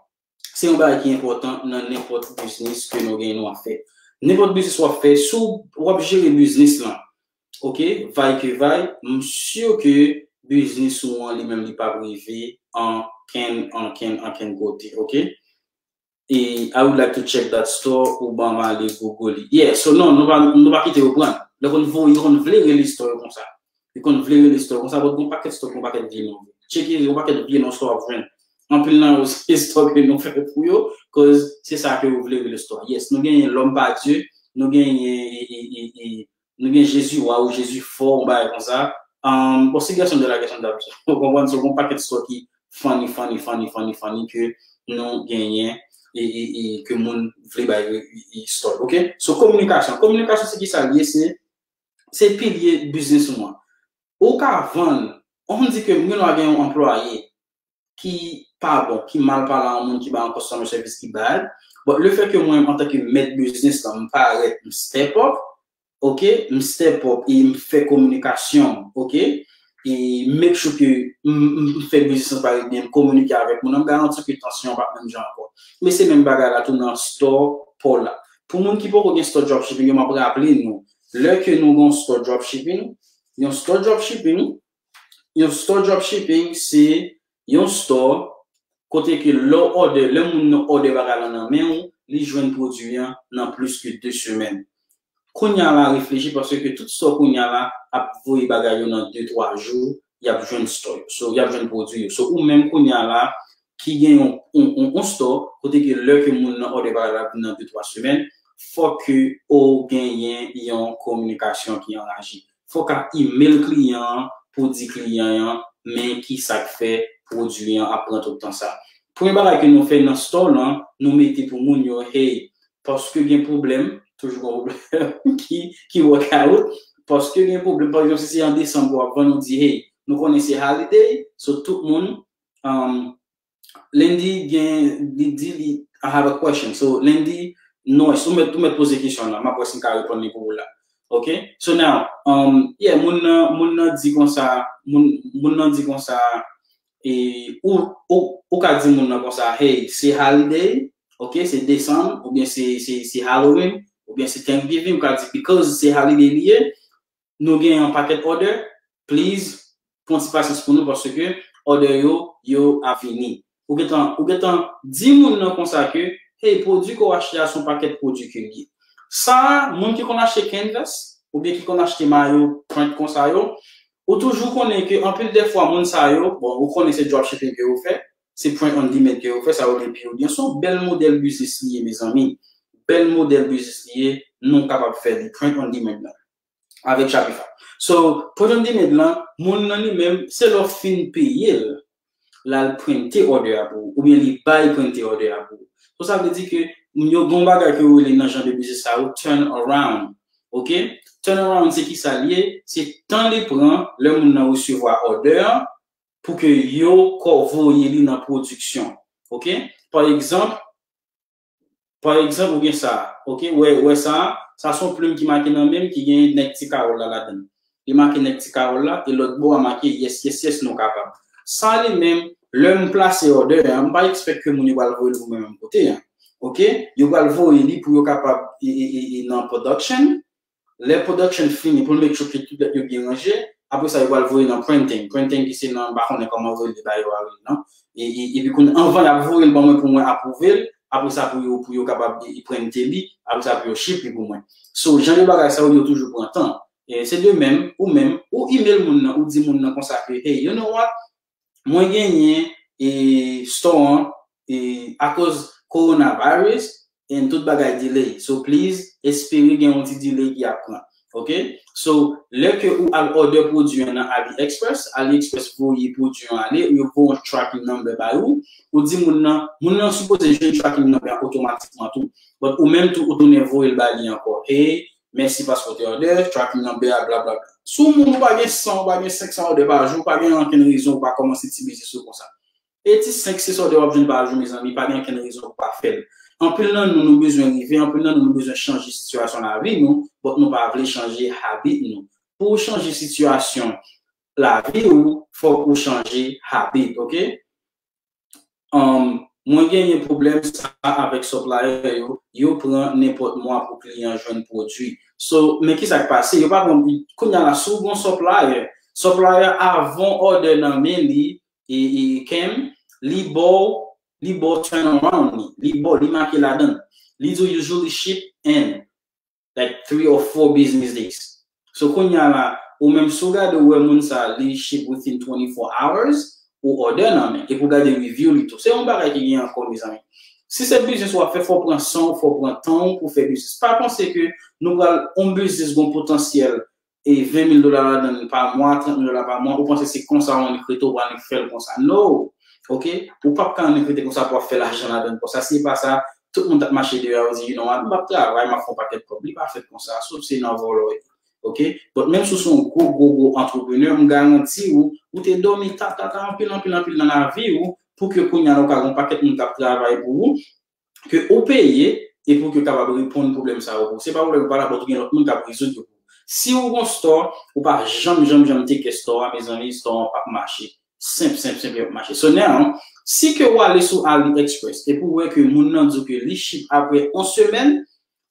se yon bagay ki enpòtan nan nenpòt biznis ke nou gen nou ap fè. Nenpòt biznis w ap fè, si w ap jere biznis lan, ok, vay ke vay, m si ke biznis ou an li menm li p ap rive ankenn, ankenn, ankenn kote, ok? E I would like to check that store, ou ban m ale Google li. Yeah, so non, nou pa, nou pa kite yo pran. Lè konn voye, yo konn vle rele store yo konsa. Yo konn vle rele store konsa, but gon pakèt store, gon pakèt vye non. Tcheke, gon pakèt vye non store w ap jwenn. Anpil nan yo se store ke nou fè pou yo, cause se sa ke yo vle rele store. Yes, nou genyen Lòm pa Dye, nou genyen, e, e, e, e, nou gen Jezi wa ou Jezi fò, yon bagay konsa. Um, bon, se Gerson de la Gerson Dabson. Ou konprann, se yon pakèt store ki funny, funny, funny, funny, funny ke nou genyen e, e, e ke moun vle bay e, e, e store, ok? So, kominikasyon. Kominikasyon, se ki sa l ye? Se, se pilye biznis ou an. Ou ka vann, on di ke mwen gen yon anplwaye ki pa bon, ki mal pale a yon moun, ki ba yon customer service ki bad. But le fait que mwen, antanke mèt biznis lan, m parèt, m step up, ok, m step up e m fè kominikasyon, ok, e make sure ke m, m, m fè biznis lan parèt byen, m kominike avèk moun, m garanti ke tansyon an p ap menm jan ankò. Men se menm bagay la tou nan store pa w la. Pou moun ki poko gen store dropshipping yo, m ap raple nou, lè ke nou gen yon store dropshipping, yon store dropshipping, yon store dropshipping, se yon store kote ke lè w order, lè moun nan order bagay lan nan men w, li jwenn pwodui an nan plis ke de semèn. Kounye a la, reflechi, paske tout store kounye a la ap voye bagay yo nan de, twa jou, y ap jwenn store yo. So, y ap jwenn pwodui yo. So, ou menm kounye a la, ki gen yon, yon, yon, yon store, kote ke lè ke moun nan order bagay la nan de, twa semèn, fòk ke ou genyen yon kominikasyon ki anraje. Fòk ap email kliyan an pou di kliyan an, men ki sa k fè pwodui an ap pran tout tan sa. Premye bagay ke nou fè nan store lan, nou mete pou moun yo, hey, paske gen pwoblèm, toujou gen pwoblèm ki, ki work out, paske gen pwoblèm, pa egzanp, si se an desanm ke w ap vann, ou di, hey, nou konnen se holiday, so tout moun, um, Lindy gen, li di li, I have a question. So, Lindy, non, si ou mèt, ou mèt poze kesyon lan, m ap wè si m ka reponn li pou ou la. Ok? So now, um, yeah, moun nan, moun nan di konsa, moun, moun nan di konsa, e, ou, ou, ou ka di moun nan konsa, hey, se holiday, ok, se Desanm, oubyen se, se, se Halloween, oubyen se Thanksgiving, ou ka di, because se holiday li ye, nou gen yon pakèt order, please, pran ti pasyans pou nou, paske order yo, yo ap vini. Ou gentan, ou gentan di moun nan konsa ke, hey, pwodui ke w achte a se yon pakèt pwodui ke l ye. Sa a, moun ki konn achte canvas, oubyen ki konn achte mayo print konsa yo, ou toujou konnen ke anpil de fwa moun sa yo, bon, ou konnen se dropshipping ke yo fè, se print on demand ke yo fè, sa yo gen pi yo byen. Se yon bèl modèl biznis li ye, mezanmi. Bèl modèl biznis li ye, nou kapab fè li, print on demand la. Avèk Shopify. So, print on demand lan, moun nan li menm, se lè w fin peye l, l al printe order a pou ou, oubyen li bay printe order a pou ou. So, sa vle di ke yo gen yon bagay ke yo rele nan jan de biznis sa yo, turn around. Ok? Turn around, se ki sa l ye? Se tan li pran lè moun nan resevwa òdè an pou ke yo kò voye li nan pwodiksyon. Ok? Pa egzanp, pa egzanp, ou gen sa, ok? Wè, wè sa, sa se yon plim ki make nan men m ki gen nèg Ti Kawòl la ladan l. Li make nèg Ti Kawòl la, e lòt bò a make yes, yes, yes, nou kapab. Sa li menm, lè m plase òdè an, m pa expect ke moun yo pral voye l pou mwen menm kote an. Ok? Yo pral voye li pou yo kapab e, e, e, e nan production. Lè production fini, pou l make sure ke tout lèt yo byen ranje, apre sa, yo pral voye nan printing. Printing ki se nan, m pa konnen kòman voye li ba yo a rele non. E, e, epi kounye anvan y ap voye l ban mwen pou mwen apwouve l, apre sa pou yo, pou yo kapab e, e, printe li, apre sa pou yo ship li pou mwen. So, jan de bagay sa yo, yo toujou pran tan. E, se de menm, ou menm, ou email moun nan, ou di moun nan konsa ke, hey, you know what? Mwen genyen e, store an e, akoz coronavirus, and tout bagay delay. So please, espere gen yon ti delay ki ap pran. Ok? So, lè ke ou al order pwodui an nan AliExpress, AliExpress voye pwodui an ale, yo voye yon tracking number ba ou, ou di moun nan, moun nan sipoze jwenn tracking number an otomatikman tou. But ou menm tou, ou tounen voye l ba li ankò. Hey, mèsi paske w te order, tracking number a, blablabla. Si w moun ou pa gen san, ou pa gen senk san order pa jou, pa gen ankenn rezon ou pa kòmanse ti biznis ou konsa. E ti senk sis order w ap jwenn pa jou, mezanmi, pa gen ankenn rezon pou pa fè l. Anpil nan nou, nou bezwen rive, anpil nan nou, nou bezwen chanje sitiyasyon lavi nou, but nou pa vle chanje habit nou. Pou w chanje sitiyasyon lavi ou, fòk ou chanje habit, ok? Um, mwen genyen pwoblèm sa avèk supplier yo, yo pran nenpòt mwa pou kliyan jwenn pwodui. So, men ki sa k pase? Yo pa pran, kounye a la, si w gon supplier, supplier avan order nan men li, e, e Kem, li ba w, li ba w turn around li, li ba w, li make ladan l. Li di w usually ship in like three or four business days. So kounye a la, ou menm si w gade ou wè moun sa li ship within twenty-four hours, ou order nan men, epi w gade review li tou. Se yon bagay ki gen ankò, mezanmi. Si se biznis w ap fè, fò w pran san w, fò w pran tan w pou fè biznis. Pa panse ke nou pral, yon biznis gon potansyèl e ven mil dola ladan l pa mwa, trant mil dola pa mwa, ou panse se konsa w annik rete, w pral annik fè l konsa. No! Ok? Ou p ap ka annik rete konsa pou w ap fè lajan ladan l konsa. Si se pa sa, tout moun t ap mache deyò a, yo di, you know what, m p ap travay, m ap fè yon pakèt kòb. Li pa fèt konsa, sof se nan vòlò ye. Ok? But menm si w se yon gwo, gwo, gwo entrepreneur, m garanti w, ou te dòmi ta, ta, ta, anpil, anpil, anpil nan lavi w, pou ke kounye a la ou ka gen yon pakèt moun k ap travay pou ou, ke ou peye, e pou ke kapab reponn pwoblèm sa yo pou ou. Se pa pwoblèm ou pa la, but ou gen lòt moun k ap rezoud yo pou ou. Si ou gon store, ou pa janm, janm, janm teke store a, mezanmi, store an p ap mache. Senp, senp, senp, li p ap mache. So now, si ke w ale sou AliExpress, epi w wè ke moun nan di w ke li ship apre yon semèn,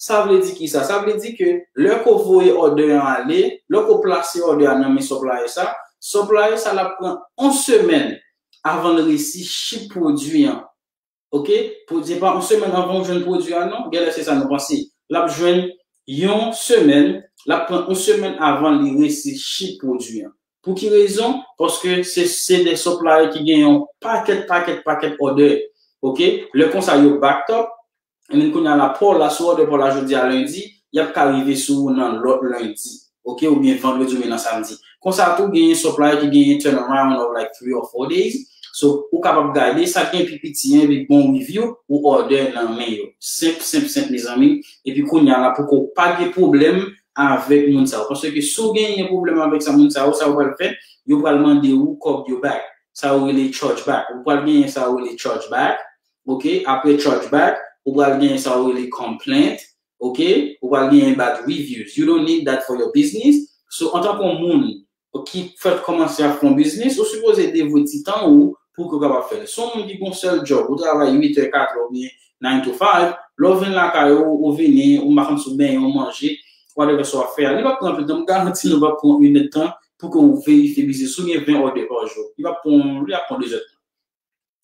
sa vle di ki sa? Sa vle di ke lè ke w voye order an ale, lè ke w plase order a nan men supplier sa, supplier sa l ap pran yon semèn avan l resi ship pwodui an. Ok? Pou, se pa yon semèn avan w jwenn pwodui a, non. Genlè se sa nou panse. L ap jwenn yon semèn, l ap pran yon semèn avan li resi ship pwodui an. Pou ki rezon? Paske se, se de supplier ki gen yon pakèt, pakèt, pakèt order. Ok? Lè konsa, yo backed up, and then kounye a la, pa w la, si w order pa w la jodi a lendi, y ap ka rive sou ou nan lòt lendi. Ok? Oubyen vandredi, oubyen nan samdi. Konsa tou, genyen supplier ki genyen turnaround of like three or four days. So, ou kapab gade, sa ki gen pi piti an, epi bon review, ou order nan men yo. Senp, senp, senp, mezanmi. Epi kounye a la, pou ke w pa gen pwoblèm avèk moun sa yo. Paske si w genyen pwoblèm avèk sa moun sa yo, sa yo pral fè, yo pral mande ou kòb yo back. Sa yo rele chargeback. Ou pral genyen sa yo rele chargeback. Ok? Apre chargeback, ou pral genyen sa yo rele complaint. Ok? Ou pral genyen bad reviews. You don't need that for your business. So, antanke yon moun ki fèk kòmanse ap fè yon biznis, ou sipoze devwe ti tan ou pou ke w kapab fè l. Si yon moun ki gon sèl job, ou travay uit è, kat è oubyen nine to five, lè w vin lakay ou, ou vini, ou pa konn si w benyen, ou manje, whatever sa w ap fè a, li p ap pran anpil tan. M garanti nou, li p ap pran yon èdtan pou ke w verifye biznis ou gen ven order pa jou. Li p ap pran, li ap pran de zèdtan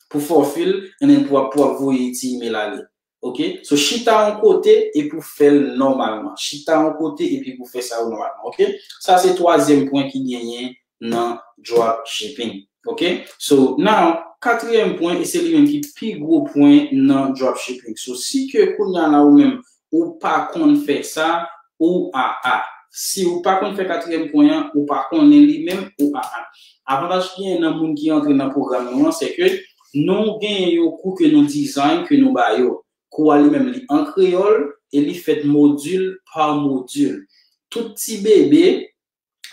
pou fulfill, and then pou ap, pou ap voye ti email ale. Ok? So, chita yon kote epi w fè l nòmalman. Chita yon kote epi pou fè sa yo nòmalman. Ok? Sa se twazyèm pwen ki genyen nan dropshipping. Ok? So, now, katriyèm pwen, e se li menm ki pi gwo pwen nan dropshipping. So, si ke kounye a la ou menm, ou pa konn fè sa, ou a a. Si ou pa konn fè katriyèm pwen an, ou pa konnen li menm, ou a a. Avantaj ki genyen nan moun ki antre nan pwogram nou an, se ke nou genyen yon kou ke nou design, ke nou ba yo. Kou a li menm li an kreyòl e li fèt modil pa modil. Tout ti bebe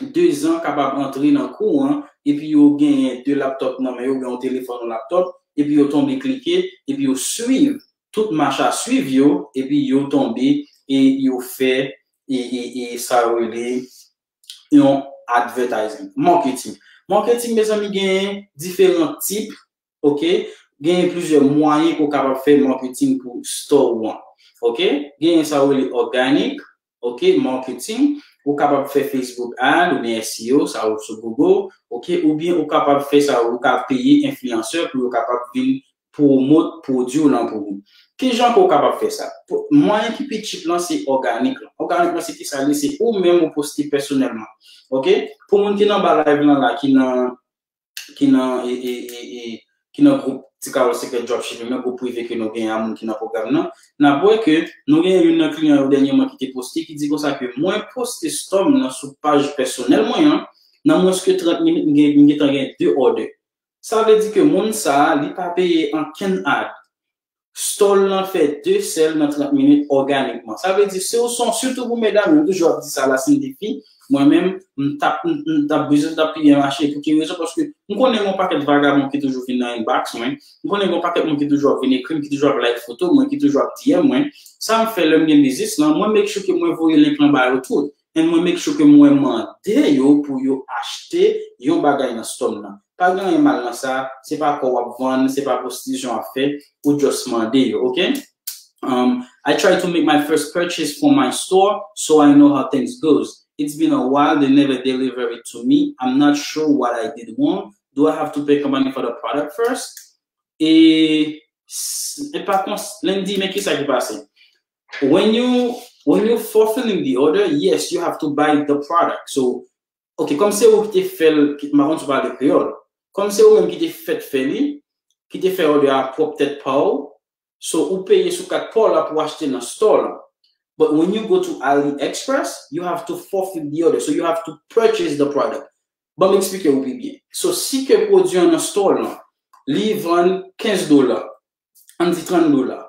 de zan kapab antre nan kou an, epi yo genyen de laptop nan men yo, oubyen yon telefòn, yon laptop, epi yo tonbe klike, epi yo swiv tout mach a swiv yo, epi yo tonbe e yo fè e, e, e sa yo rele yon advertising, marketing. Marketing, mezanmi, genyen diferan tip, ok? Genyen plizyè mwayen ke w kapab fè marketing pou store ou an, ok? Genyen sa yo rele organic, ok, marketing. Ou kapab fè Facebook ad oubyen S E O, sa yo sou Google, ok? Oubyen ou kapab fè sa, ou ka peye enfliyansè pou yo kapab vin pwomot pwodui w lan pou ou. Kijan ke w kapab fè sa? Mwayen ki pi cheap lan se organik lan. Organik lan se kisa li ye? Se ou menm ou poste pèsonèlman. Ok? Pou moun ki nan ba live lan la, ki nan ki nan e, e, e, e, ki nan gwoup Ti Kawòl Sekrè Dropshipping, nan gwoup prive ke nou genyen a moun ki nan pwogram nan, n ap wè ke nou genyen youn nan kliyan yo dènyèman ki te poste, ki di konsa ke mwen poste store m nan sou paj pèsonèl mwen an, nan mwens ke trant minit, m gen, m gentan gen de order. Sa vle di ke moun sa a, li pa peye ankenn ad. Store lan fè de sale nan trant minit òganikman. Sa vle di, si w se yon, sitou pou medam yo, m toujou ap di sa la, si m te fi, mwen menm, m t ap, m, m t ap bezwen, m t ap pi byen mache. Pou ki rezon? Paske m konnen gen yon pakèt vagabon ki toujou vin nan inbox mwen. M konnen gen yon pakèt moun ki toujou ap vin ekri m, ki toujou ap like foto mwen, ki toujou ap D M mwen. Sa m fè lè m gen biznis lan, mwen make sure ke mwen voye link lan ba yo tout. And mwen make sure ke mwen mande yo pou yo achte yon bagay nan store m nan. Pa gen anyen mal nan sa, se pa kò w ap vann, se pa pwostitisyon w ap fè, ou just mande yo, ok? Um, I try to make my first purchase for my store, so I know how things goes. It's been a while, they never deliver it to me. I'm not sure what I did wrong. Do I have to pay company for the product first? E, s- e pa kons, Landy, men kisa ki pase? When you, when you fulfilling the order, yes, you have to buy the product. So, ok, kòm se ou ki te fè l, ki- m pa konn si w pale kreyòl. Kòm se ou menm ki te fèt fè li, ki te fè order a pwòp tèt pa w, so ou peye sou kat pa w la pou w achte nan store lan. But when you go to AliExpress, you have to fulfill the order. So you have to purchase the product. Ban m eksplike w pi byen. So, si ke pwodui an nan store lan, li vann kenz dola, ann di trant dola.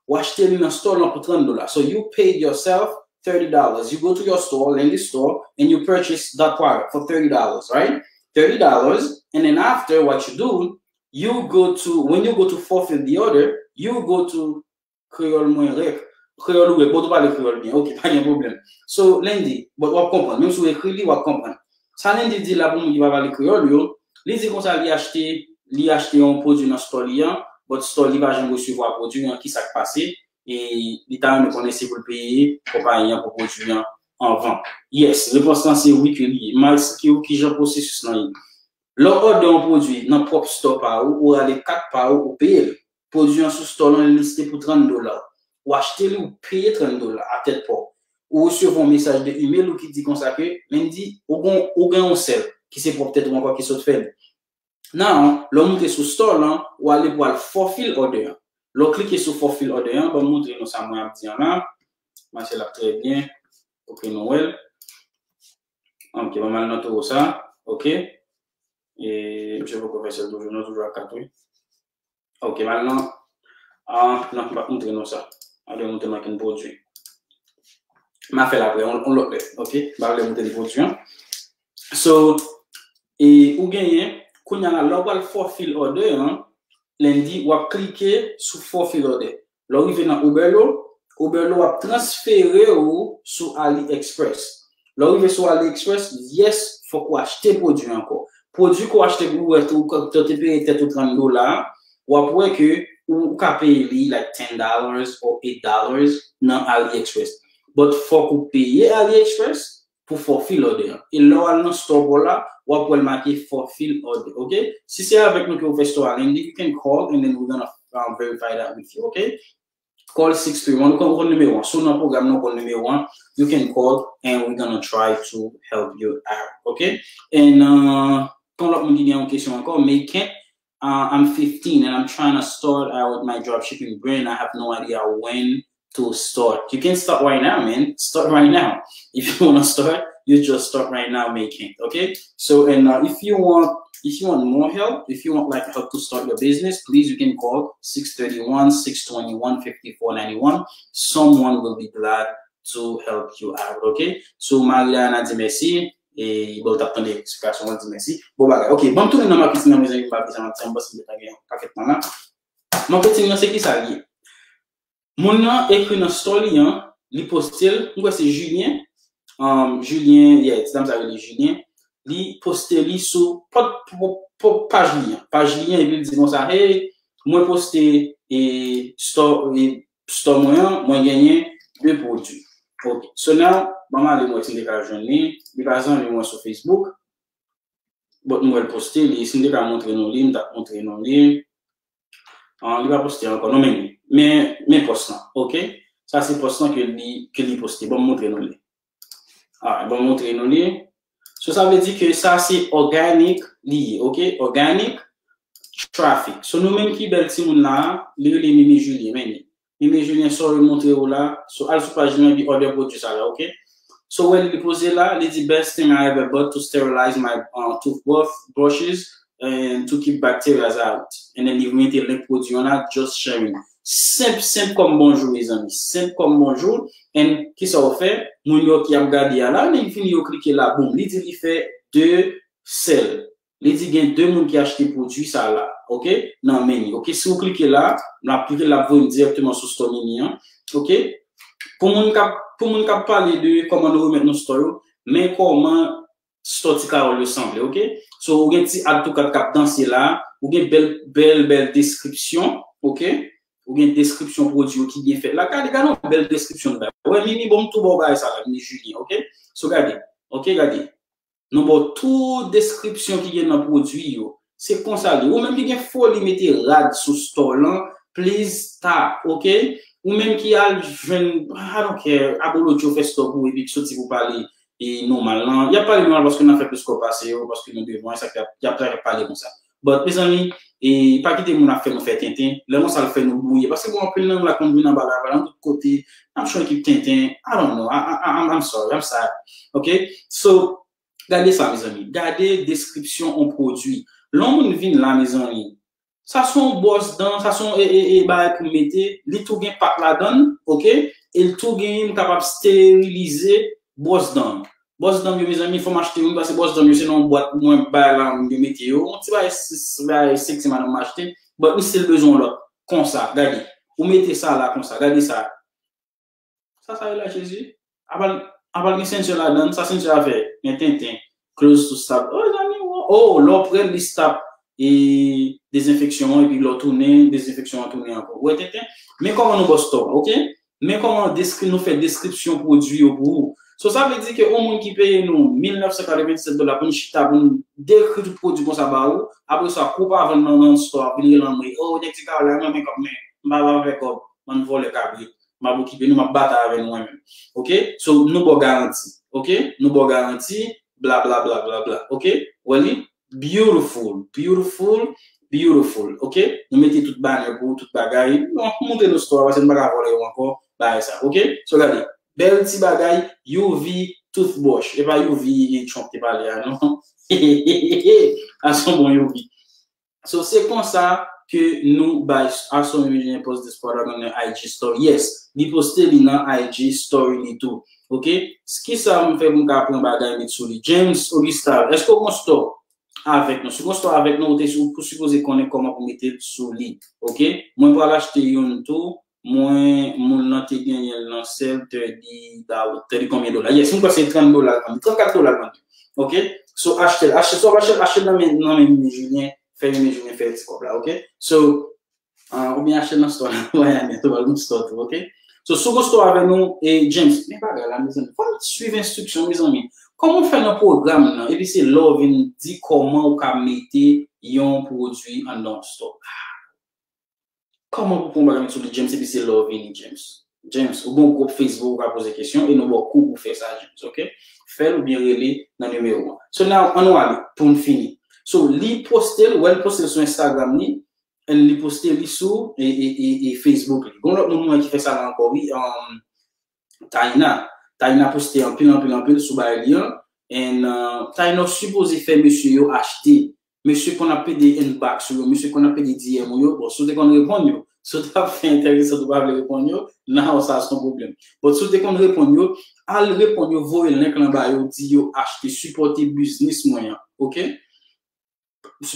Ou achte li nan store lan pou trant dola. So you paid yourself thirty dollars. You go to your store, Landy store, and you purchase that product for thirty dollars, right? Thirty dollars, and then after, what you do, you go to, when you go to fulfill the order, you go to Kreyòl mwen rèk. Kreyòl ou rèk. Bon, ou pale kreyòl byen. Ok, pa gen pwoblèm. So, Landy, but w ap konprann. Menm si w ekri li, w ap konprann. Sa Landy di la pou moun ki pa pale kreyòl yo, li di konsa li achte, li achte yon pwodui nan store li an, but store li pa janm resevwa pwodui an, ki sa k pase, e li ta renmen konnen si pou l peye konpayi an pou pwodui an anvan. Yes, repons lan se wi ke li ye. M a eksplike w kijan pwosesis lan ye. Lè w order yon pwodui nan pwòp store pa ou, ou rale kat pa ou, ou peye l. Pwodui an sou store lan, li liste pou trant dola. Ou achte li, ou peye trant dola a tèt pa w. Ou resevwa yon mesaj de email ou ki di konsa ke, Landy, ou gen, ou gen yon sale ki se pwòp tèt ou ankò ki sot fè li. Now, lè w moute sou store lan, ou ale pou al fulfill order an. Lè w klike sou fulfill order an, ban m montre nou sa mwen ap di an la. Mache l ap trè byen. Ok, nou wè l. Ok, ban m al nan towo sa. Ok. E, misye poko fè sèl toujou, non, toujou ak kat, wi. Ok, m al nan, ah, non, m p ap montre nou sa. M ap montre nou ankenn pwodui. M a fè l apre, on, on lòt lè, ok? M a vle montre nou pwodui an. So, e ou genyen, kounye a la, lè w pral fulfill order an, Landy, w ap klike sou fulfill order. Lè w rive nan Oberlo, Oberlo ap transfere w sou AliExpress. Lè w rive sou AliExpress, yes, fòk ou achte pwodui ankò. Pwodui ke w achte pou ou wè tou, ou te peye tèt ou trant dola, w ap wè ke ou, ou ka peye li like ten dollars or eight dollars nan AliExpress. But fòk ou peye AliExpress pou fulfill order an. E lè w al nan store pa w la, w ap wè l make fulfill order, ok? Si se avèk nou ke w fè store a, Landy, you can call and then we're gonna, um, verify that with you, ok? Call six three one. Ou konn, ou konn nimewo an. Si w nan pwogram nan, ou konn nimewo an. You can call and we're gonna try to help you out, ok? And, uh, kon lòt moun ki gen yon kesyon ankò, May Kent, uh, I'm fifteen and I'm trying to start out with my dropshipping brand. I have no idea when to start. You can start right now, man. Start right now. If you wanna start, you just start right now making, okay? So, and uh, if you want, if you want more help, if you want like help to start your business, please you can call six thirty-one, six twenty-one, fifty-four ninety-one. Someone will be glad to help you out, okay? So, Marie Diana di mèsi, e bon, w t ap tande eksplikasyon, mwen di mèsi. Bon bagay, okay, ban m tounen nan marketing nan, mezanmi, m pa bezwen manti, m panse m te gen yon pakèt tan la. Marketing nan, se ki sa l ye? Moun nan ekri nan story an, li poste l, m kwè se Julien, um, Julien, yeah, ti dam sa rele Julien, li poste li sou pòt, pòt, pòt paj li an, paj li an, epi l di konsa, hey, mwen poste e story, e store mwen an, mwen genyen de pwodui. Ok, so now, ban m ale mwen si m te ka jwenn li, li pa zanmi mwen sou Facebook, but m wè l poste li, si m te ka montre nou li, m t ap montre nou li. Ah, li pa poste ankò, non, men, men, men pòs lan, ok? Sa se pòs lan ke li, ke li poste. Bon, m montre nou li. Ah, bon, m montre nou li. So, sa vle di ke sa se organic li ye, ok? Organic traffic. So, nou menm ki bèl timoun la, li rele Mimi Julien, men li. Mimi Julien, sorry, montre ou la. So, al sou paj nou epi order pwodui sa la, ok? So, wè li poze la, li di, best thing I ever bought to sterilize my uh, toothbrush, brushes and to keep bacteria out. And then li mete link pwodui an la, just sharing. Senp, senp kòm bonjou, mezanmi. Senp kòm bonjou. And kisa w fè? Moun yo ki ap gade a la, men vini yo klike la, boum. Li di li fè de sèl. Li di gen de moun ki achte pwodui sa la, ok? Nan men li, ok? Si w klike la, l ap klike, l ap voye m dirèkteman sou store Mimi an, ok? Pou moun k ap, pou moun k ap pale de kòman nou remèt nou store yo, men kòman store Ti Kawòl yo sanble, ok? So, ou gen ti ad tou kat k ap danse la, ou gen bèl, bèl, bèl deskripsyon, ok? Ou gen deskripsyon pwodui yo ki byen fèt la. Gade, gade yon bèl deskripsyon nou bay. Wè, Mimi, bon, m tou ba w bagay sa la, Mimi Julien, ok? So, gade, ok, gade. Nou ba w tout deskripsyon ki gen nan pwodui yo. Se konsa li. Ou menm ki gen foli mete rad sou store lan, please stop, ok? Ou menm ki al jwenn, I don't care, abolotcho fè store pou ou epi soti pou pale e nòmal lan. Y ap pale nòmal paske n ap fè plis kòb pase yo, paske nou devan, e sa k y ap, y ap, y ap pale konsa. But, mezanmi, e pa kite moun ap fè nou fè tenten. Lè konsa l fè nou bwouye. Paske bon, anpil nan nou la konn vin anba la, anba la, nan tout kote, n ap chon ekip tenten. I don't know. I, I, I, I'm, I'm sorry. I'm sad. Ok? So, gade sa, mezanmi. Gade deskripsyon yon pwodui. Lè yon moun vin la, mezanmi, sa se yon bwòs dan, sa se yon e, e, e, bagay pou mete, li tou gen pat ladan l, ok? E l tou gen, m kapab sterilize bwòs dan. Bwòs dan yo, mezanmi, fò m achte youn, paske bwòs dan yo, se nan yon bwat, mwen bay la, yo mete yo. Yon ti bagay, s-, s-, bagay sexy, madanm, m achte. But m still bezwen yon lòt. Konsa, gade. Ou mete sa la, konsa, gade sa. Sa, sa rele la, Jezi? Apa l, apa l gen sentye ladan l, sa sentye a fè? Gen tenten. Close to stop. Oh, zanmi, oh, oh, lè w prè, li stop e dezenfeksyon an, epi lè w tounen, dezenfeksyon an tounen ankò. Ou wè tenten? Men kòman nou ba w store, ok? Men kòman deskri-, nou fè deskripsyon pwodui yo pou ou. So, sa vle di ke yon moun ki peye nou mil nèf san katrevennsèt dola pou n chita, pou n dekri tout pwodui konsa ba ou, apre sa, kou w pa vann nan, nan store, vin rele anmwe, oh, nèg Ti Kawòl la, mwen, mwen, kòb, men, m pa, pa fè kòb, bann vòlè kabrit. M ap okipe nou, m ap batay avè nou mwen menm. Ok? So, nou ba w garanti. Ok? Nou ba w garanti, bla, bla, bla, bla, bla. Ok? Wè li? Beautiful, beautiful, beautiful. Ok? Nou mete tout banner pou ou, tout bagay. Nou montre nou store, paske nou pa ka vòlè yo ankò, bagay sa. Ok? So, gade. Bèl ti bagay, U V toothbrush. E pa U V Trump te pale a, non? A son bon U V. So, se konsa ke nou bay Aso Mimi Julien post this product on the I G story. Yes, li poste li nan I G story li tou. Ok? Kisa m fè pou m ka pran bagay met sou li? James Augustin, èske w gon store avèk nou? Si w gon store avèk nou, ou te, ou sipoze konnen kòman pou mete l sou li. Ok? Mwen pral achte youn tou. Mwen, moun nan te genyen l nan sèl, thirty dola, thirty konbyen dola? Yes, mwen kwè se trant dola l vann li, trannkat dola l vann li. Ok? So, achte l, achte, so, achte, achte l nan men, nan men Mimi Julien, fè Mimi Julien fè ti kòb la, ok? So, ah, oubyen achte l nan store la, voye a nèt, ou pral gon store tou, ok? So, si w gon store avè nou, e James, men bagay la, mezanmi, fò n swiv enstriksyon, mezanmi. Kòman w fè nan pwogram nan, epi se lè w vin di kòman ou ka mete yon pwodui anndan yon store? Kòman pou pran bagay sou li, James, epi se lè w vini, James? James, ou gen yon gwoup Facebook ou ka poze kesyon e nou ba w kou pou fè sa, James, ok? Fè l oubyen rele nan nimewo an. So now, ann nou ale pou n fini. So, li poste l, wè l poste l sou Instagram li, and li poste li sou e, e, e, e Facebook li. Gon lòt moun mwen ki fè sa la ankò, wi, um, Taina. Taina poste anpil, anpil, anpil sou bagay li an. And uh, Taina sipoze fè mesye yo achte. Mesye konn ap pede inbox ou yo, mesye konn ap pede D M ou yo. Bon, si w te konn reponn yo, si w t ap fè enteresan, ou pa vle reponn yo, now sa se yon pwoblèm. But si w te konn reponn yo, al reponn yo, voye link lan ba yo, di yo achte, sipòte biznis mwen an, oke?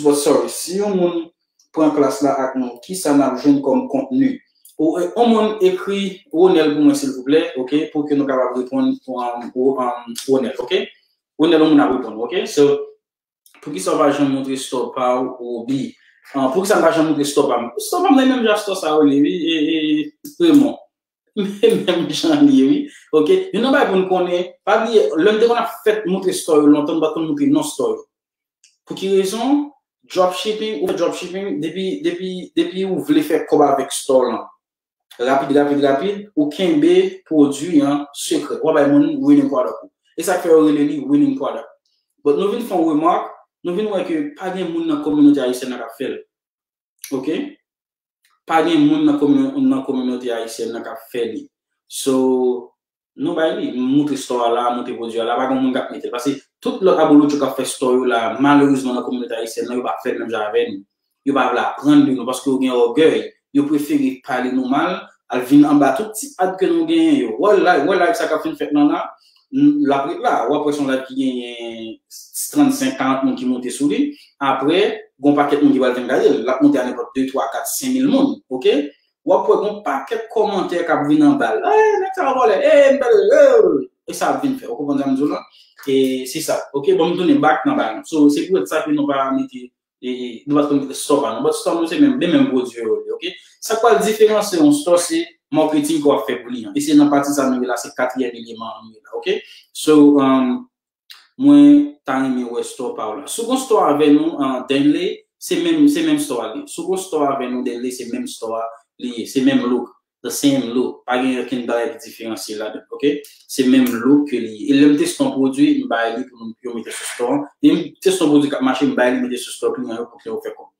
But sorry, si yon moun pran klas la ak nou, kisa n ap jwenn kòm kontni? Ou, eh, yon moun ekri Ronel pou mwen, silvouplè, oke, pou ke nou kapab reponn um, um, Ronel, oke? Ronel, yon moun ap reponn, oke? So, poukisa w pa janm montre store pa w, Roby? Ah, poukisa m pa janm montre store pa m? Store pa m nan menm jan store sa yo ye, wi, e, e, Fremont. Menm jan li ye, wi. Oke? Youn nan bagay pou n konnen, pa bliye, lè m te konn ap fèt montre store yo lontan, m pa t konn montre non store yo. Pou ki rezon? Dropshipping, ou fè dropshipping, depi, depi, depi ou vle fè kòb avèk store lan, rapid, rapid, rapid, ou kenbe pwodui an sekrè. W ap bay moun winning product ou. E sa k fè yo rele li winning product. But nou vin fè yon remak, nou vin wè ke pa gen moun nan kominote ayisyèn nan k ap fè l. Oke? Pa gen moun nan komino- nan kominote ayisyèn nan k ap fè li. So, nou bay li, montre store a la, montre pwodui a la, pa gen moun k ap mete l. Paske tout lòt abolotcho k ap fè store yo la, malerezman nan kominote ayisyèn nan, yo pa fè l menm jan avè nou. Yo pa vle aprann de nou, paske yo gen ògèy. Yo prefere pale nou mal, al vin anba tout ti ad ke nou genyen yo. Wè live, wè live sa k ap fin fèt lan la, l ap ret la. W ap wè se yon live ki genyen trannsenk, karant moun ki monte sou li. Apre, gon pakèt moun ki pral vin gade l. L ap monte a nenpòt de, twa, kat, senk mil moun, oke? W ap wè gon pakèt kòmantè k ap vin anba l. Ey, nèg sa vòlè, ey, m pèdi, ey. E sa ap vin fè, ou konprann sa m di w lan? E se sa, oke? Bon, m tounen back nan bagay lan. So, se poutèt sa ke nou pa mete, e, e, nou pa t konn mete store pa nou. But store nou se menm, men menm pwodui yo ye, oke? Sa k pral diferansye yon store, se marketing ke w ap fè pou li an. E se nan pati sa nou ye la, se katriyèm eleman an nou ye la, oke? So, um, mwen ta renmen wè store pa w la. Si w gon store avè nou, uh, Denley, se menm, se menm store a li. Si w gon store avè nou, Denley, se menm store a li ye. Se menm look. The same look. Pa gen okenn bagay ki diferansye ladan, oke? Se menm look ke li ye. E lè m teste yon pwodui, m bay li pou nou, pou yo mete sou store an. E m teste yon pwodui k ap mache, m bay li mete sou store kliyan yo pou ke yo fè kòb.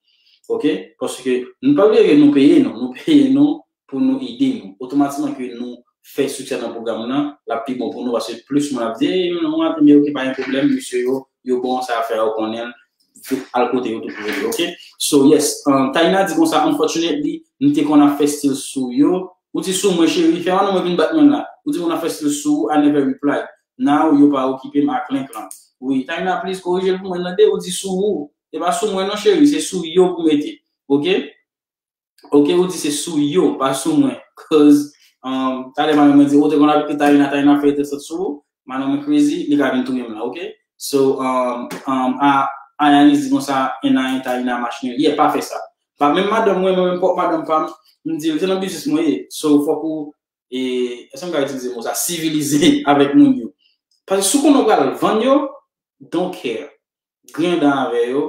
Oke? Paske nou pa bliye ke nou peye nou. Nou peye nou pou nou ede nou. Otomatikman ke nou fè siksè nan pwogram nan, l ap pi bon pou nou, paske plis moun ap di, "Ey, nou ap, men oke, pa gen pwoblèm, mesye yo, yo bon, sa fè yo konnen l, al kote yo tou pou yo, oke?" So, yes, um, Taina di konsa, "Unfortunately, m te konn ap fè stil sou yo." Ou di sou mwen, cheri, fè madanm mwen vin bat mwen la. Ou di konn ap fè stil sou ou, I never reply. Now, yo pa okipe m ak link lan. Wi, Taina, please, korije l pou mwen, tande, ou di sou ou. E pa sou mwen non, cheri, se sou yo pou mete. Oke? Oke, ou di se sou yo, pa sou mwen. Cause, um, talè madanm mwen di, ou te konn ap ekri Taina, Taina fè entèsant sou ou, madanm mwen crazy, li ka vin touye m la, oke? So, um, um, a, Ayanis di konsa, and I ain't Taina machine. Yeah, pa fè sa. Pa menm madanm mwen, mwen menm pwòp madanm pa m, m di l, se nan biznis mwen ye. So, fòk ou, e, èske m ka itilize mo sa, sivilize avèk moun yo. Paske si w konnen w pral vann yo, don't care. Griyen dan avè yo,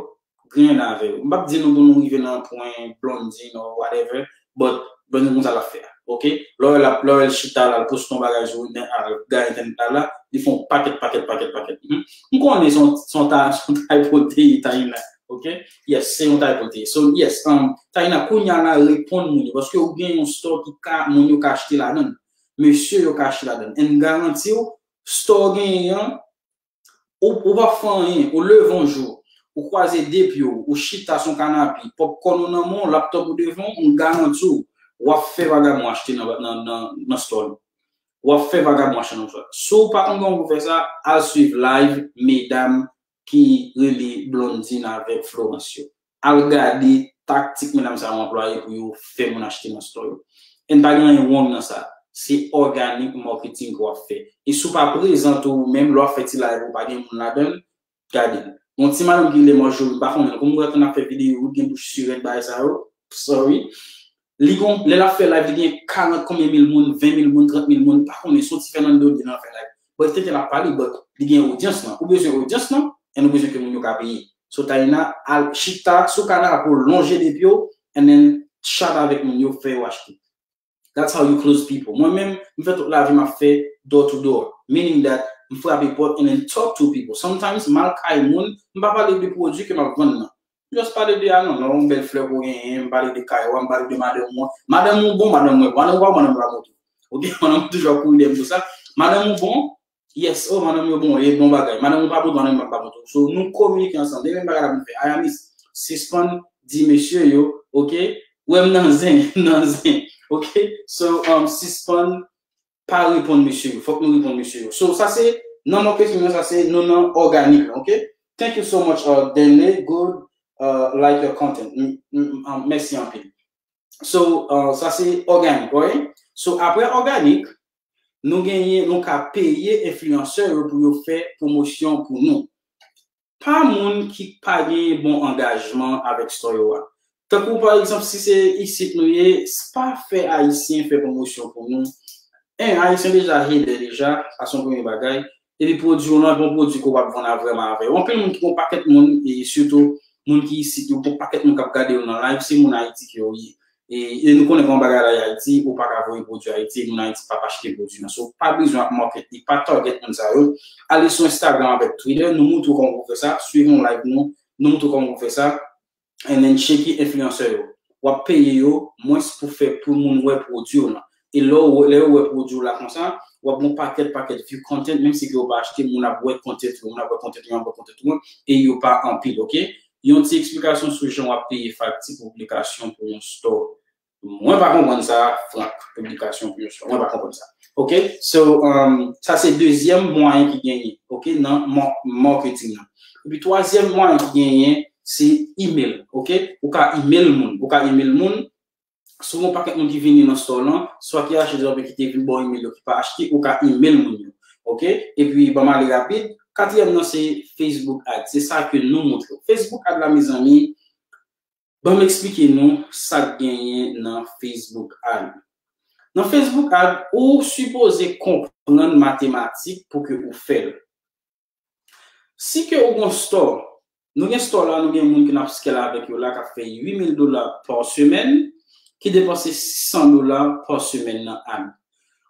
griyen dan avè yo. M p ap di nou pou nou rive nan pwen Blondine or whatever, but Blondine konsa l ap fè a, oke? Lè w wè l ap, lè w wè l chita la, l poste yon bagay sou internet, al gaye entènèt la, la, li fè yon pakèt, pakèt, pakèt, pakèt. Mhm. M konnen se yon, se yon ta, se yon typo te ye, Taina, oke? Yes, se yon typo te ye. So, yes, um, Taina, kounye a la, reponn moun yo, paske ou gen yon store ki ka, moun yo ka achte ladan l. Mesye yo ka achte ladan l. And m garanti w, store w genyen an, ou, ou p ap fè anyen, ou leve yon jou, ou kwaze de pye w, ou chita sou yon kanape, popcorn ou nan men w, laptop ou devan w, m garanti w, w ap fè vagabon achte nan, nan, nan, nan store li. W ap fè vagabon achte nan store li. Si w pa konn kòman pou fè sa, al swiv live medam ki rele Blondine avèk Florence yo. Al gade taktik medam sa yo anplwaye pou yo fè moun achte nan store yo. And pa gen anyen wrong nan sa. Se organic marketing ke w ap fè. E si w pa prezante w menm, lè w ap fè ti live ou pa gen moun ladan l, gade l. Yon ti madanm ki rele Marjorie, m pa konnen l. Kòm m wè l konn ap fè videyo, li gen bouch sirèt bagay sa yo. Sorry. Li gon, lè l ap fè live, li gen karant konbyen mil moun, ven mil moun, trant mil moun, m pa konnen, se yon ti Fernando li ye nan fè live. But tenten l ap pale, but li gen odyans lan. Ou bezwen odyans lan, and ou bezwen ke moun yo ka peye. So, Taina, al chita sou kanape w, lonje de pye w, and then chat avèk moun yo, fè yo achte. That's how you close people. Mwen menm, m fè tout lavi m ap fè door to door. Meaning that, m frape pòt and then talk to people. Sometimes, m al kay moun, m pa pale de pwodui ke m ap vann nan. M just pale de, ah non, non, yon bèl flè ke w genyen, m pale de kay ou a, m pale de madanm ou an. Madanm ou bon, madanm mwen bon. Madanm ou pa bon, madanm ou pa bon tou. Oke, madanm ou toujou ap kouri dèyè m pou sa. Madanm ou bon? Yes, oh, madanm yo bon, e bon bagay. Madanm ou pa bon, madanm m pa bon tou. So, nou kominike ansanm. Se menm bagay la pou nou fè. Ayamis, sispann di mesye yo, ok? Ou wè m nan zen, nan zen, ok? So, um, sispann pa reponn mesye yo. Fòk nou reponn mesye yo. So, sa se, nan marketing nan, sa se, nou nan òganik la, ok? Thank you so much, uh, Denley. Good, uh, like your content. M- m- um, mèsi anpil. So, uh, sa se òganik, ok? So, apre òganik, nou genyen, nou ka peye enfliyansè yo pou yo fè pwomosyon pou nou. Pa moun ki pa genyen bon angajman avèk store yo a. Tankou, pa egzanp, si se isit nou ye, s- pa fè Ayisyen fè pwomosyon pou nou. En, Ayisyen deja hater deja, sa se yon premye bagay. Epi pwodui w lan, bon pwodui ke w ap vann a vrèman avè yo. Anpil moun ki gon pakèt moun, e sitou moun ki isit yo, gon pakèt moun k ap gade yo nan live, se moun Ayiti ke yo ye. E, e nou konnen kòman bagay la ye Ayiti, ou pa ka voye pwodui Ayiti, moun Ayiti p ap achte pwodui an. So, pa bezwen ap market li, pa target moun sa yo. Ale sou Instagram avèk Twitter, nou montre w kòman pou fè sa, swiv yon live nou, nou montre w kòman pou fè sa, and then tcheke enfliyansè yo. W ap peye yo mwens pou fè, pou moun wè pwodui w lan. E lè w- lè yo wè pwodui w la konsa, w ap gon pakèt, pakèt view content, menm si ke yo pa achte, moun ap wè content ou, moun ap wè content ou, moun ap wè content ou, e yo pa anpil, ok? Yon ti eksplikasyon sou jan w ap peye fakti piblikasyon pou yon store. Mwen pa konprann sa, Frank, piblikasyon pou yon store. Mwen pa konprann sa. Ok? So, um, sa se dezyèm mwayen ki genyen, ok, nan ma- marketing nan. Epi twazyèm mwayen ki genyen, se email, ok? Ou ka email moun. Ou ka email moun. Si w gen yon pakèt moun ki vini nan store lan, swa ki achte oubyen ki te vin ba w email yo ki pa achte, ou ka email moun yo. Ok? Epi, ban m ale rapid. Katriyèm nan, se Facebook Ads. Se sa ke nou montre w. Facebook Ads la, mezanmi, ban m eksplike nou sa k genyen nan Facebook Ads. Nan Facebook Ads, ou sipoze konprann matematik pou ke ou fè l. Si ke ou gon store, nou gen store la, nou gen moun ke n ap scale avèk yo la, k ap fè uit mil dola pa semèn, ki depanse sis san dola pa semèn nan Ads.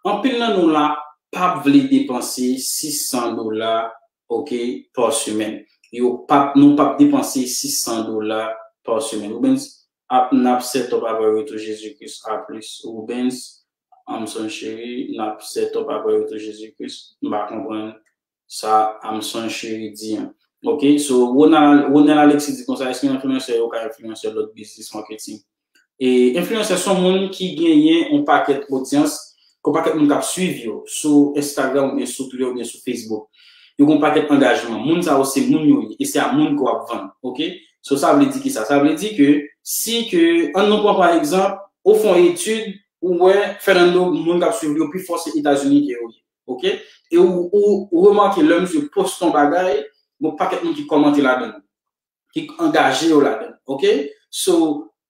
Anpil nan nou la p ap vle depanse sis san dola, ok, pa semèn. Yo p ap, nou p ap depanse sis san dola pa semèn. Rubens, ap, n ap set up apre retou Jezi Kris a plis. Rubens, Amson cheri, n ap set up apre retou Jezi Kris. M pa konprann sa Amson cheri di an. Ok, so Ronald, Ronald Alexis di konsa, èske enfliyansè yo ka enfliyanse lòt biznis maketing? E enfliyansè se yon moun ki genyen yon pakèt odyans, yon pakèt moun k ap swiv yo sou Instagram oubyen sou Twitter oubyen sou Facebook. Yo gen yon pakèt angajman. Moun sa yo se moun yo ye, e se a moun ke w ap vann. Ok? So sa vle di ki sa? Sa vle di ke si ke, ann nou pran pa egzanp, ou fè yon etid, ou wè Fernando, moun k ap swiv li yo pi fò se Etazini ke yo ye. Ok? E ou, ou, ou remake lè misye poste yon bagay, gon pakèt moun ki kòmante ladan l, ki angaje yo ladan l. Ok? So,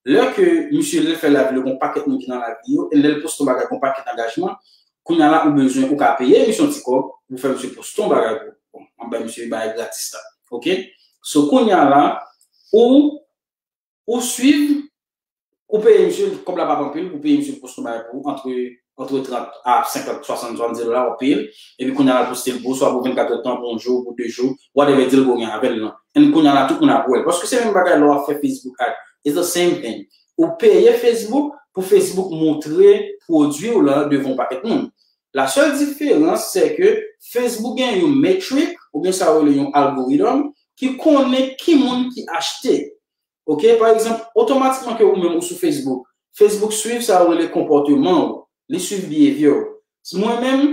lè ke misye lè l fè live li, gon pakèt moun ki nan live li yo, e lè l poste yon bagay, gon pakèt angajman, kounye a la, ou bezwen, ou ka peye misye yon ti kòb, ou fè misye poste yon bagay pou, bon, anba misye bagay gratis la. Ok? So, kounye a la, ou, ou swiv, ou peye misye, kòb la p ap anpil, ou peye misye pou poste yon bagay pou ou, antre, antre trant a senkant, swasann, swasanndis dola, w ap peye l, epi kounye a la, l poste l pou ou, swa pou vennkat èdtan, pou yon jou, pou de jou, whatever deal ke w gen avè l lan. And kounye a la, tout moun ap wè l. Paske se menm bagay lè w ap fè Facebook Ads. It's the same thing. Ou peye Facebook pou Facebook montre pwodui w lan devan yon pakèt moun. La sèl diferans, se ke Facebook gen yon metrik, oubyen sa yo rele yon algorithm, ki konnen ki moun ki achte. Ok? Pa egzanp, otomatikman ke ou menm ou sou Facebook, Facebook swiv sa yo rele konpòteman w, li swiv behavior w. Mwen menm,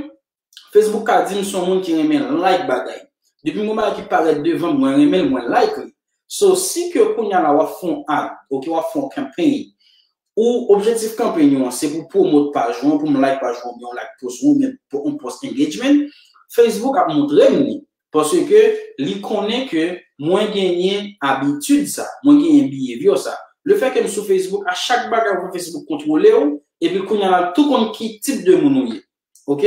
Facebook ka di m se yon moun ki renmen like bagay. Depi m gon bagay ki parèt devan m, mwen renmen l, mwen like li. So, si ke kounye a la w ap fè yon ad, ok, w ap fè yon campaign, ou objektif campaign ou an, se pou pwomot paj ou an, pou m like paj ou an, oubyen yon like post ou, oubyen pou yon post engagement, Facebook ap montre m li. Paske li konnen ke mwen genyen abitid sa, mwen genyen behavior sa. Le fè ke m sou Facebook, a chak bagay ou fè Facebook kontwole w, epi kounye a la, l tou konn ki tip de moun ou ye. Ok?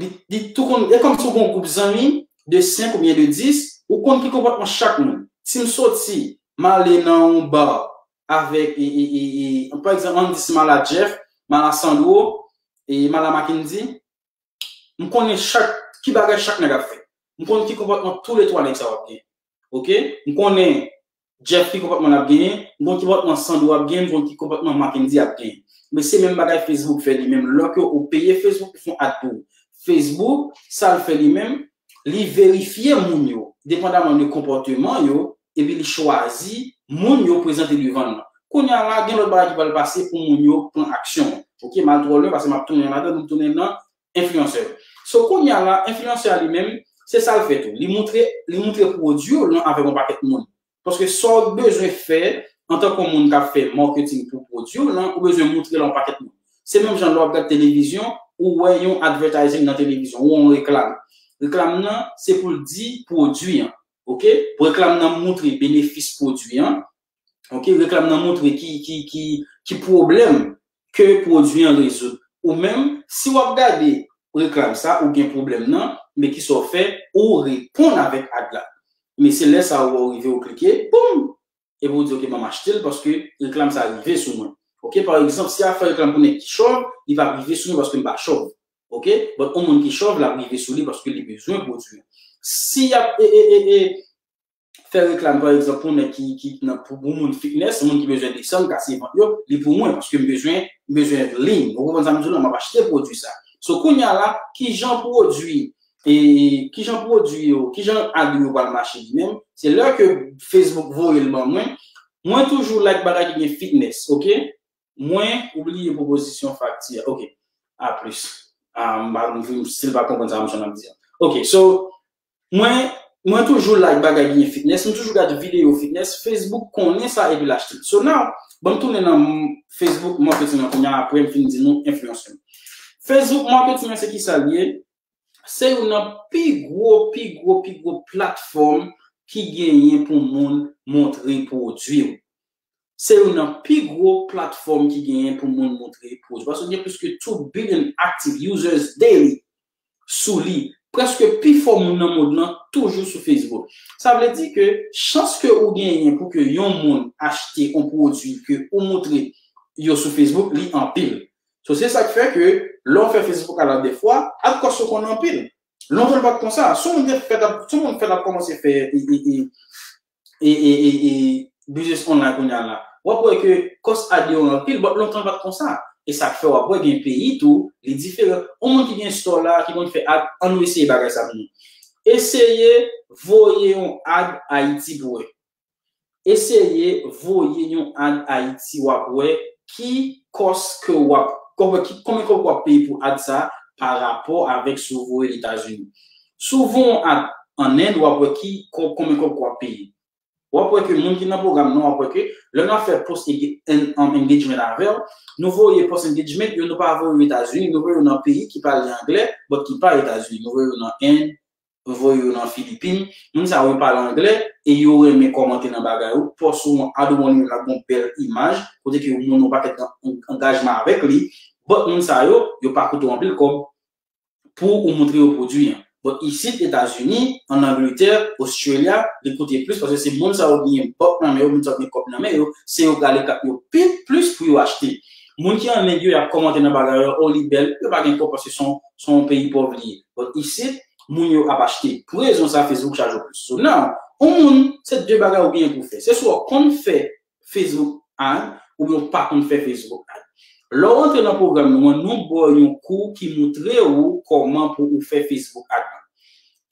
Li, li tou konn, e kòmsi w gen yon gwoup zanmi de senk oubyen de dis, ou konn ki konpòtman chak moun. Si m soti, m ale nan yon bar avèk, e, e, e, e, pa egzanp, ann di si m al a Jeff, m al a Sandro, e m al a Mackendy, m konnen chak, ki bagay chak nèg ap fè. M konn ki konpòtman toulètwa nèg sa yo ap gen. Ok? M konnen Jeff ki konpòtman l ap genyen, m konn ki konpòtman Sandro ap genyen, m konn ki konpòtman Mackendy ap genyen. Men se menm bagay Facebook fè li menm. Lè ke ou peye Facebook pou fè yon ad pou ou, Facebook, sa l fè li menm, li verifye moun yo, depandaman de konpòteman yo, epi li chwazi moun yo prezante devan l lan. Kounye a la, gen lòt bagay ki pral pase pou moun yo pran aksyon. Ok, m al twò lwen paske m ap tounen ladan, nou tounen nan enfliyansè. So, kounye a la, enfliyansè a li menm, se sa l fè tou. Li moutre, li moutre pwodui w lan avèk yon pakèt moun. Paske sa w bezwen fè antanke yon moun k ap fè marketing pou pwodui w lan, ou bezwen moutre l yon pakèt moun. Se menm jan lè w ap gade televizyon, ou wè yon advertising nan televizyon, ou wè yon reklam. Reklam nan, se pou l di pwodui an. Ok? Reklam nan moutre benefis pwodui an. Ok? Reklam nan moutre ki, ki, ki, ki pwoblèm ke pwodui an rezoud. Ou menm, si w ap gade reklam sa, ou gen pwoblèm nan, men ki sa w fè, ou reponn avèk ad la. Men se lè sa ou rive ou klike, boum! Epi ou di, ok, ban m achte l paske reklam sa rive sou mwen. Ok, pa egzanp, si y ap fè reklam pou nèg ki chòv, li p ap rive sou mwen paske m pa chòv. Ok, but yon moun ki chòv, l ap rive sou li paske li bezwen pwodui an. Si y ap e, e, e, e, fè reklam, pa egzanp, pou nèg ki, ki nan, pou, pou moun fitness, moun ki bezwen desann, kase vant yo, li pou mwen, paske m bezwen, m bezwen lean. Ou konprann sa m di w la, m ap achte pwodui sa. So, kounye a la, ki jan pwodui, e, ki jan pwodui yo, ki jan ad yo pral mache li menm, se lè ke Facebook voye l ban mwen, mwen toujou like bagay ki gen fitness, ok? Mwen, ou bliye pwopozisyon fakti a. Ok. A plis. Ah, m pa m still pa konprann sa misye ap di a. Ok, so, mwen, mwen toujou like bagay ki gen fitness, mwen toujou gade videyo fitness, Facebook konnen sa epi l achte. So now, ban m tounen nan Facebook marketing nan kounye a, apre m fin di nou enfliyansè. Facebook marketing nan se ki sa l ye? Se youn nan pi gwo, pi gwo, pi gwo platfòm ki genyen pou moun montre pwodui w. Se youn nan pi gwo platfòm ki genyen pou moun montre pwodui. Paske gen plis ke two billion active users daily sou li. Prèske pi fò moun nan mond lan toujou sou Facebook. Sa vle di ke chans ke ou genyen pou ke yon moun achte yon pwodui ke ou montre yo sou Facebook, li anpil. So, se sa k fè ke lè w fè Facebook a la dèfwa, ad kòs yo konn anpil. Lontan l pa t konsa. Si yon moun te fèt ap, si yon moun fèt ap kòmanse fè e, e, e, e, e, e, e, business online kounye a la, w ap wè ke kòs ad yo anpil, but lontan l pa t konsa. E sa k fè w ap wè gen peyi tou, li diferan. Yon moun ki gen store la, ki konn fè ad, ann nou eseye bagay sa pou nou. Eseye voye yon ad Ayiti pou wè. Eseye voye yon ad Ayiti, w ap wè ki kòs ke w ap, konbyen, ki, konbyen kòb w ap peye pou ad sa pa rapò avèk si w voye l Etazini. Si w voye yon ad ann End, w ap wè ki, kon-, konbyen kòb w ap peye. W ap wè ke moun ki nan pwogram nan, w ap wè ke lè n ap fè post enge-, en-, en-, engagement avè w, nou voye post engagement yo, nou pa voye yo Etazini, nou voye yo nan peyi ki pale anglè, but ki pa Etazini. Nou voye yo nan End, voye yo nan Filipin. Moun sa yo pale anglè e yo renmen kòmante nan bagay ou, post ou yon ad ou yon live la gon bèl imaj, kote ke moun yon pakèt an-, an-, angajman avèk li. But moun sa yo, yo pa koute w anpil kòb pou ou montre yo pwodui an. But isit, Etazini, ann Angletè, Australia, li koute plis paske se moun sa yo genyen bòk nan men yo, moun sa yo gen kòb nan men yo, se yo k rale kat yo pi plis pou yo achte. Moun ki ann End yo, y ap kòmante nan bagay yo, oh, li bèl, yo pa gen kòb paske se yon, se yon peyi pòv li ye. But isit, moun yo ap achte. Pou rezon sa, Facebook chaje w plis. So now, yon moun, se de bagay ou genyen pou fè. Se swa w konn fè Facebook ad, oubyen w pa konn fè Facebook ad. Lè w rantre nan pwogram nou an, nou ba w yon kou ki montre w kòman pou ou fè Facebook ad lan.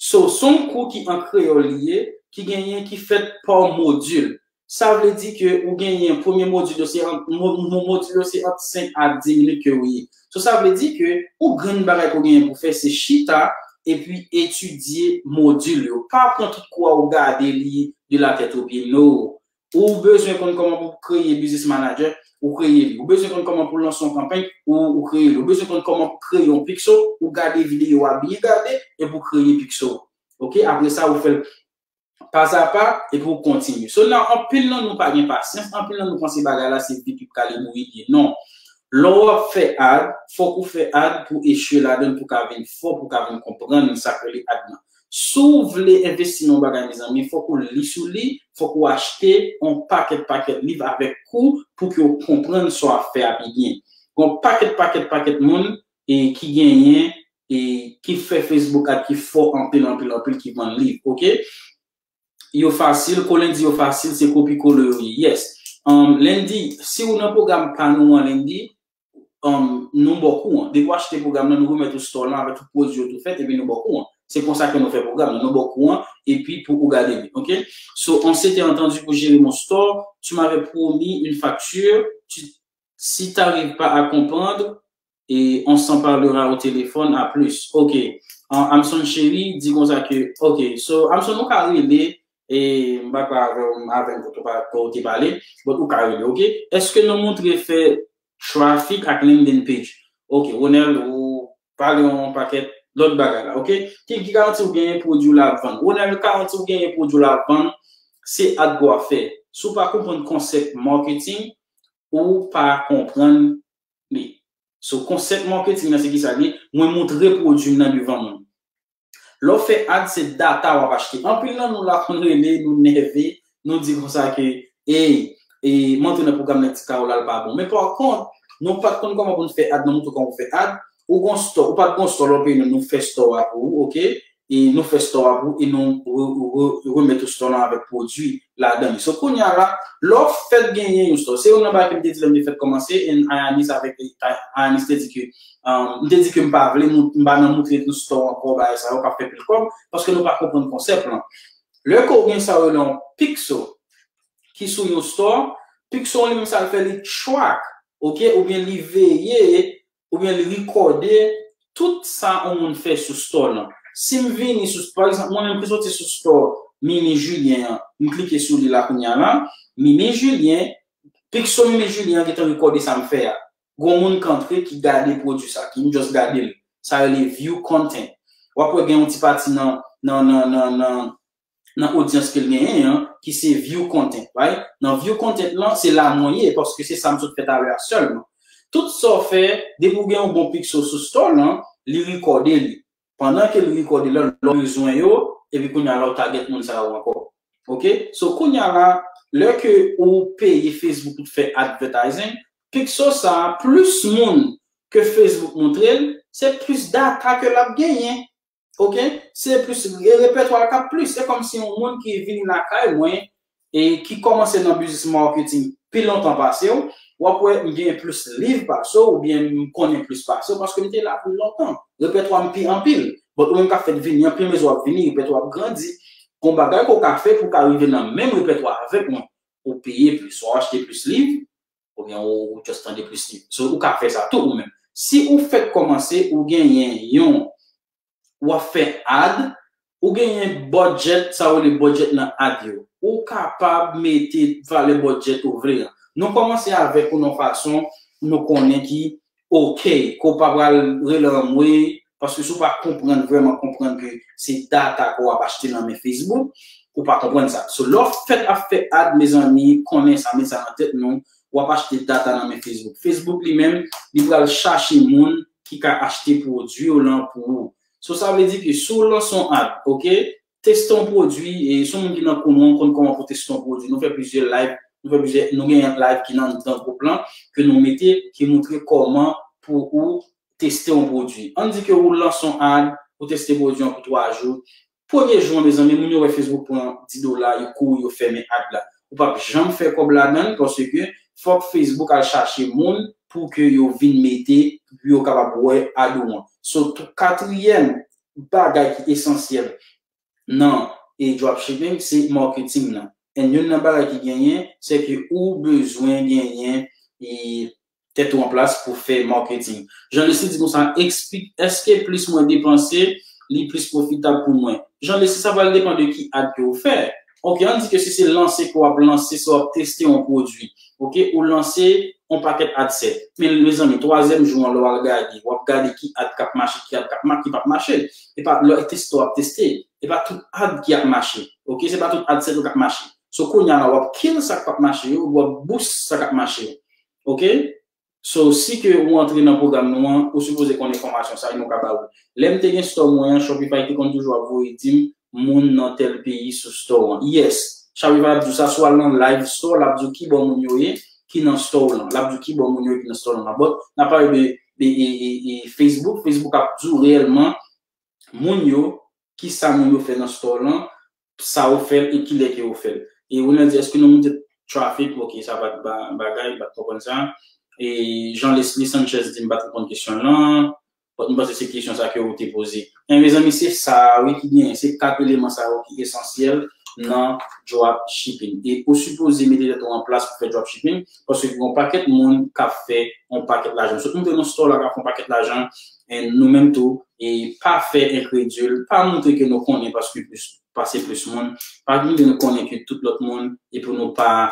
So, se yon kou ki an kreyòl li ye, ki genyen, ki fèt pa modil. Sa vle di ke ou genyen premye modil yo, se ant, mo-, mo-, modil yo se ant senk a dis minit ke ou ye. So, sa vle di ke ou grenn bagay ke w genyen pou fè, se chita epi etidye modil yo. Pa pran tout kou a ou gade li de la tèt o pye, no. Ou bezwen konn kòman pou kreye Business Manager, ou kreye li. Ou bezwen konn kòman pou lanse yon kanpay, ou, ou kreye li. Ou bezwen konn kòman pou kreye yon pixel, ou gade videyo a byen gade, epi ou kreye pixel. Ok, apre sa, ou fè l pazapa, epi ou kontinye. So, nan anpil nan nou pa gen pasyans, anpil nan nou panse bagay la se vit, vit, kale bouri li ye. Non. Lè w ap fè ad, fòk ou fè ad pou echwe ladan l, pou w ka vin fò, pou w ka vin konprann sa k rele ad lan. Si w vle envesti nan yon bagay, mezanmi, fòk ou li sou li, fòk ou achte yon pakèt, pakèt liv avèk kou pou ke w konprann sa w ap fè a pi byen. Gon pakèt, pakèt, pakèt moun e ki genyen e ki fè Facebook ad ki fò anpil, anpil, anpil, ki vann liv, ok? Yo fasil, Colin di yo fasil, se kopi kole yo ye. Yes. Um, Landy, si w nan pwogram pa nou an, Landy, um, nou ba w kou an. Depi w achte pwogram nan, nou remèt ou store lan avèk tout pwodui yo tou fèt, epi nou ba w kou an. Se konsa ke nou fè pwogram nan. Nou ba w kou an, epi pou ou gade li, ok? So, on s'était entendu pour gérer mon store, tu m'avais promis une facture, tu, si t'arrives pas à comprendre, et on s'en parlera au téléphone, à plus. Ok. Uh, Amson Chéri di konsa ke, ok, so Amson, ou ka rele, e m pa kwè avè w, avè m kote w pa, kote w te pale, but ou ka rele, ok? Èske nou montre fè traffic ak landing page? Ok, Ronel, ou pale yon pakèt lòt bagay la, ok? Ki, ki garanti w genyen pwodui w la ap vann? Ronel, garanti w genyen pwodui w la ap vann, se ad ke w ap fè. Si w pa konprann konsèp marketing, ou pa konprann li. So, konsèp marketing nan, se ki sa li ye? Mwen montre pwodui m nan devan moun. Lè w fè ad, se data w ap achte. Anpil nan nou la konn rele, nou nève, nou di konsa ke, ey, e, m antre nan pwogram Nèg Ti Kawo la, l pa bon. Men pa kont, nou pa t konn kòman pou n fè ad, nou montre kòman pou fè ad. Ou gon store, ou pa t gon store lè w peye nou, nou fè store a pou ou, ok? E nou fè store a pou ou, e nou re-, re-, remèt ou store lan avèk pwodui ladan li. So, kounye a la, lè w fèk genyen yon store, se youn nan bagay ke m te di lè m te fèk kòmanse, and Ayanis avèk, Ayanis te di ke, um, m te di ke m pa vle, m pa nan moutre nou store ankò, bagay sa yo, k ap fè pil kòb, paske nou pa konprann konsèp lan. Lè ke w gen sa yo rele yon pixel, ki sou yon store, pixel li menm sa l fè, li track, ok, oubyen li veye, oubyen li rekòde tout sa yon moun fè sou store lan. Si m vini sou, pa egzanp, mwen menm ki soti sou store Mimi Julien an, m klike sou li la kounye a la, Mimi Julien, pixel Mimi Julien an gentan rekòde sa m fè a. Gon moun k antre ki gade pwodui sa, ki just gade l. Sa rele view content. W ap wè gen yon ti pati nan, nan, nan, nan, nan, nan odyans ke l genyen an, ki se view content, right? Nan view content lan, se la mwen ye, paske se sa m sot fè talè a sèlman. Tout sa w fè, depi w gen yon bon pixel sou store lan, li rekòde li. Pandan ke l rekòde la, lè w bezwen yo, epi kounye a la w target moun sa yo ankò. Ok? So, kounye a la, lè ke ou peye Facebook pou t fè advertising, pixel sa a, plis moun ke Facebook montre l, se plis data ke l ap genyen. Ok? Se plis, e repètwa l k ap plis. Se kòmsi yon moun ki vini lakay mwen e ki kòmanse nan biznis marketing pi lontan pase w, w ap wè m gen plis liv pase w, oubyen m konnen plis pase w, paske m te la pi lontan. Repètwa m pi anpil. But ou menm k ap fèk vini an, pi mezi w ap vini, repètwa ap grandi. Gon bagay ke w ka fè pou w ka rive nan menm repètwa avèk mwen. Ou peye plis, w achte plis liv, oubyen ou, ou just tande plis liv. So, ou ka fè sa tou ou menm. Si ou fèk kòmanse, ou genyen yon, w ap fè ad, ou genyen budget, sa yo rele budget nan ad yo. Ou kapab mete valè budget ou vle an. Nou kòmanse avèk ou nan fason nou konnen ki ok, ke w pa pral rele anmwe, paske si w pa konprann, vrèman konprann ke se data ke w ap achte nan men Facebook, ou pa konprann sa. So, lè w fèk ap fè ad, mezanmi, konnen sa, met sa nan tèt nou, w ap achte data nan men Facebook. Facebook li menm, li pral chache moun ki ka achte pwodui w lan pou ou. So, sa vle di ke si w lanse yon ad, ok, teste yon pwodui, e si w moun ki nan kou nou an, konn kòman pou teste yon pwodui. Nou fè plizyè live, nou fè plizyè, nou gen yon live ki nan, nan gwoup lan, ke nou mete, ki montre kòman pou ou teste yon pwodui. Ann di ke ou lanse yon ad, ou teste pwodui an pou twa jou. Premye jou an, mezanmi, moun yo wè Facebook pran dis dola, yo kouri, yo fèmen ad la. Ou p ap janm fè kòb ladan l, paske fòk Facebook al chache moun pou ke yo vin mete, pou yo kapab wè ad ou an. So, tou, katriyèm bagay ki esansyèl nan, e, dropshipping, se marketing nan. And youn nan bagay ki genyen, se ke ou bezwen genyen, e, tèt ou an plas pou fè marketing. Jean Leslie di konsa, eksplik, èske plis mwen depanse, li plis pwofitab pou mwen? Jean Leslie, sa pral depann de ki ad ke w fè. Ok, ann di ke si se lanse ke w ap lanse, si w ap teste yon pwodui, ok, ou lanse yon pakèt ad set. Men, mezanmi, twazyèm jou an, lè w al gade, w ap gade ki ad k ap mache, ki ad k ap ma-, ki p ap mache. E pa lè w teste, w ap teste. E pa tout ad ki ap mache. Ok, se pa tout ad set yo k ap mache. So, kounye a la, w ap kill sa k p ap mache yo, w ap boost sa k ap mache yo. Ok? So, si ke ou antre nan pwogram nou an, ou sipoze konnen fòmasyon sa yo nou ka ba ou. Lè m te gen store mwen an, Shopify te konn toujou ap voye di m moun nan tèl peyi sou store an. Yes, Shopify ap di w sa, si w al nan live store, l ap di w ki bò moun yo ye, ki nan store w lan. L ap di w ki bò moun yo ye ki nan store w lan. But, n ap pale de, de, e, e, e, Facebook, Facebook ap di w reyèlman moun yo, ki sa moun yo fè nan store lan, sa yo fè l e kilè ke yo fè l. E Ronel di, èske nou monte traffic? Ok, sa pa t ba-, bagay, m pa t konprann sa. E jan Leslie Sanchez di, m pa t reponn kesyon lan. But m panse se kesyon sa ke ou te poze. E mezanmi, se sa a, wi, ki genyen. Se kat eleman sa yo ki esansyèl nan dropshipping. E ou sipoze mete tèt ou an plas pou fè dropshipping, paske gen yon pakèt moun k ap fè yon pakèt lajan. Sot montre nou store la k ap fè yon pakèt lajan, e nou menm tou, e pa fè enkredil, pa montre ke nou konnen paske plis, pase plis moun, pa montre nou konnen ke tout lòt moun, e pou nou pa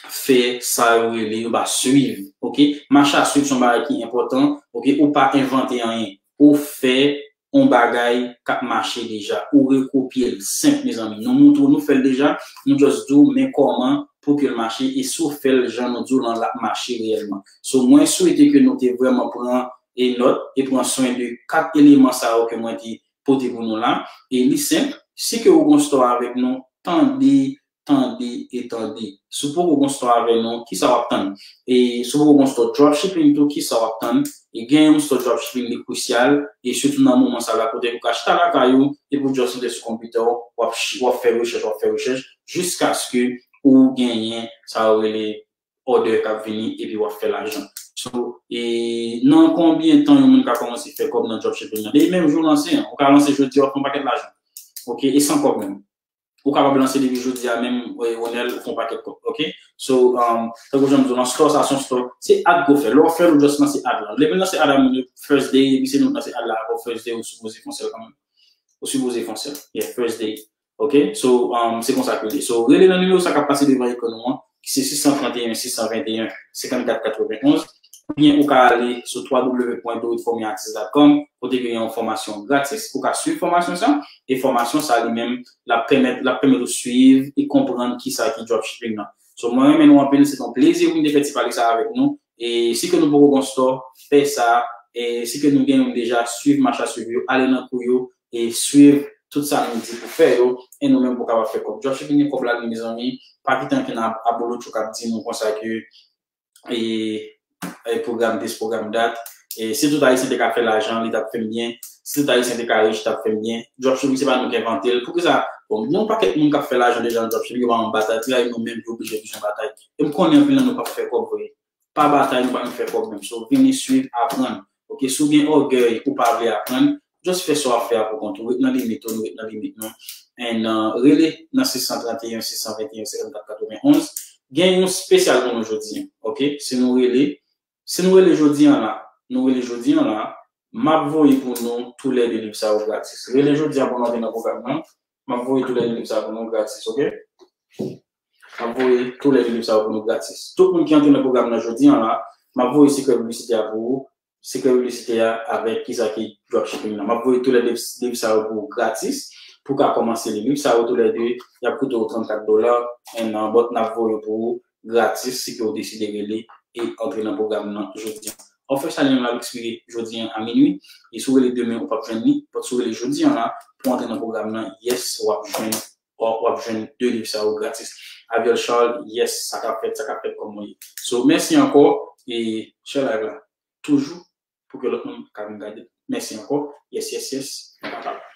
fè sa yo rele, yo pa swiv, oke? Mache a swiv se yon bagay ki enpòtan, oke? Ou pa envante anyen. Ou fè yon bagay k ap mache deja. Ou rekopye l, senp, mezanmi. Nou montre w, nou fè l deja, nou just di w, men kòman pou ke l mache, e si w fè l jan nou di w lan, l ap mache reyèlman. So, mwen swete ke nou te vrèman pran e nòt, e pran swen de kat eleman sa yo ke mwen te pote pou nou la. E li senp, si ke ou gon store avèk nou, tande, tande e tande. Si w poko gon store avè nou, kisa w ap tann? E si w poko gon store dropshipping tou, kisa w ap tann? E gen yon store dropshipping, li krisyal, e sitou nan moman sa la kote ou ka chita lakay ou, epi w just rete sou konpitè w, w ap, w ap fè rechèch, w ap fè rechèch, jiskaske ou genyen sa yo rele order k ap vini, epi w ap fè lajan. So, e nan konbyen tan yon moun ka kòmanse fè kòb nan dropshipping nan? Depi menm jou w lanse an, ou ka lanse jodi a, w ap fè yon pakèt lajan. Oke, e san kòb menm. Ou kapab lanse depi jodi a menm, e, Ronel, ou fè yon pakèt kòb, oke? So, um, tankou jan m di w lan, store sa se yon store, se ad ke w fè. Lè w fè l, ou just lanse ad la. Lè w lanse ad la, moun yo first day, epi se nou k lanse ad la avè w first day, ou sipoze fè yon sèl kanmenm. Ou sipoze fè yon sèl. Yeah, first day. Oke? So, um, se konsa ke l ye. So, rele nan nimewo sa k ap pase devan ekran nou an, ki se sis san trannteyen, sis san venteyen, senkannkat katrevenonz. Oubyen ou ka ale sou w w w pwen do it for me artist dot com, kote gen yon fòmasyon gratis. Ou ka swiv fòmasyon sa, e fòmasyon sa li menm, l ap pèmèt, l ap pèmèt ou swiv e konprann kisa ki dropshipping nan. So, mwen renmen nou anpil, se te yon plezi pou m te fè ti pale sa avèk nou. E si ke nou poko gon store, fè sa. E si ke nou gen youn deja, swiv mache a swiv yo, ale nan kou yo, e swiv tout sa nou di pou fè yo, e nou menm pou kapab fè kòb. Dropshipping gen kòb ladan l, mezanmi, pa kite ankenn ab-, abolotcho k ap di nou konsa ke e, e pwogram this, pwogram that. E si tout Ayisyen te ka fè lajan, li t ap fè m byen. Si tout Ayisyen te ka rich, li t ap fè m byen. Dropshipping, se pa nou ki envante l. Poukisa? Bon, gen yon pakèt moun k ap fè lajan deja nan dropshipping, yo pa nan batay, se nou menm ki oblije bezwen batay. E m konnen anpil nan nou p ap fè kòb vre. Pa batay, nou pa menm fè kòb menm. So, vini swiv, aprann. Oke, si w gen ògèy, ou pa vle aprann, just fè sa w ap fè a pou kont ou. Ret nan limit ou, nou ret nan limit nou. And, uh, rele nan sis san trannteyen, sis san venteyen, senkannkat katrevenonz. Gen yon espesyal pou nou jodi an, oke? Si nou rele, si nou rele jodi an la, nou rele jodi an la, m ap voye pou nou toulède liv sa yo gratis. Rele jodi an pou nou antre nan pwogram nan, m ap voye toulède liv sa yo pou nou gratis, oke? M ap voye toulède liv sa yo pou nou gratis. Tout moun ki antre nan pwogram nan jodi an la, m ap voye sekrè piblisite a pou ou. Sekrè piblisite a avèk kisa ki dropshipping nan. M ap voye toulède liv sa yo pou ou gratis, pou w ka kòmanse li. Liv sa yo toulède, y ap koute w trannkat dola, and, uh, but n ap voye yo pou ou gratis, si ke w deside rele e antre nan pwogram nan jodi an. Offer sa li menm l ap ekspire jodi an a minui, e si w rele demen, ou p ap jwenn li, but si w rele jodi an la, pou antre nan pwogram nan, yes, w ap jwenn, w ap jwenn de liv sa yo gratis. Aviel Charles, yes, sa k ap fèt, sa k ap fèt kòman li ye. So, mèsi ankò, e share live la toujou pou ke lòt moun ka vin gade. Mèsi ankò. Yes, yes, yes. Nou kapab.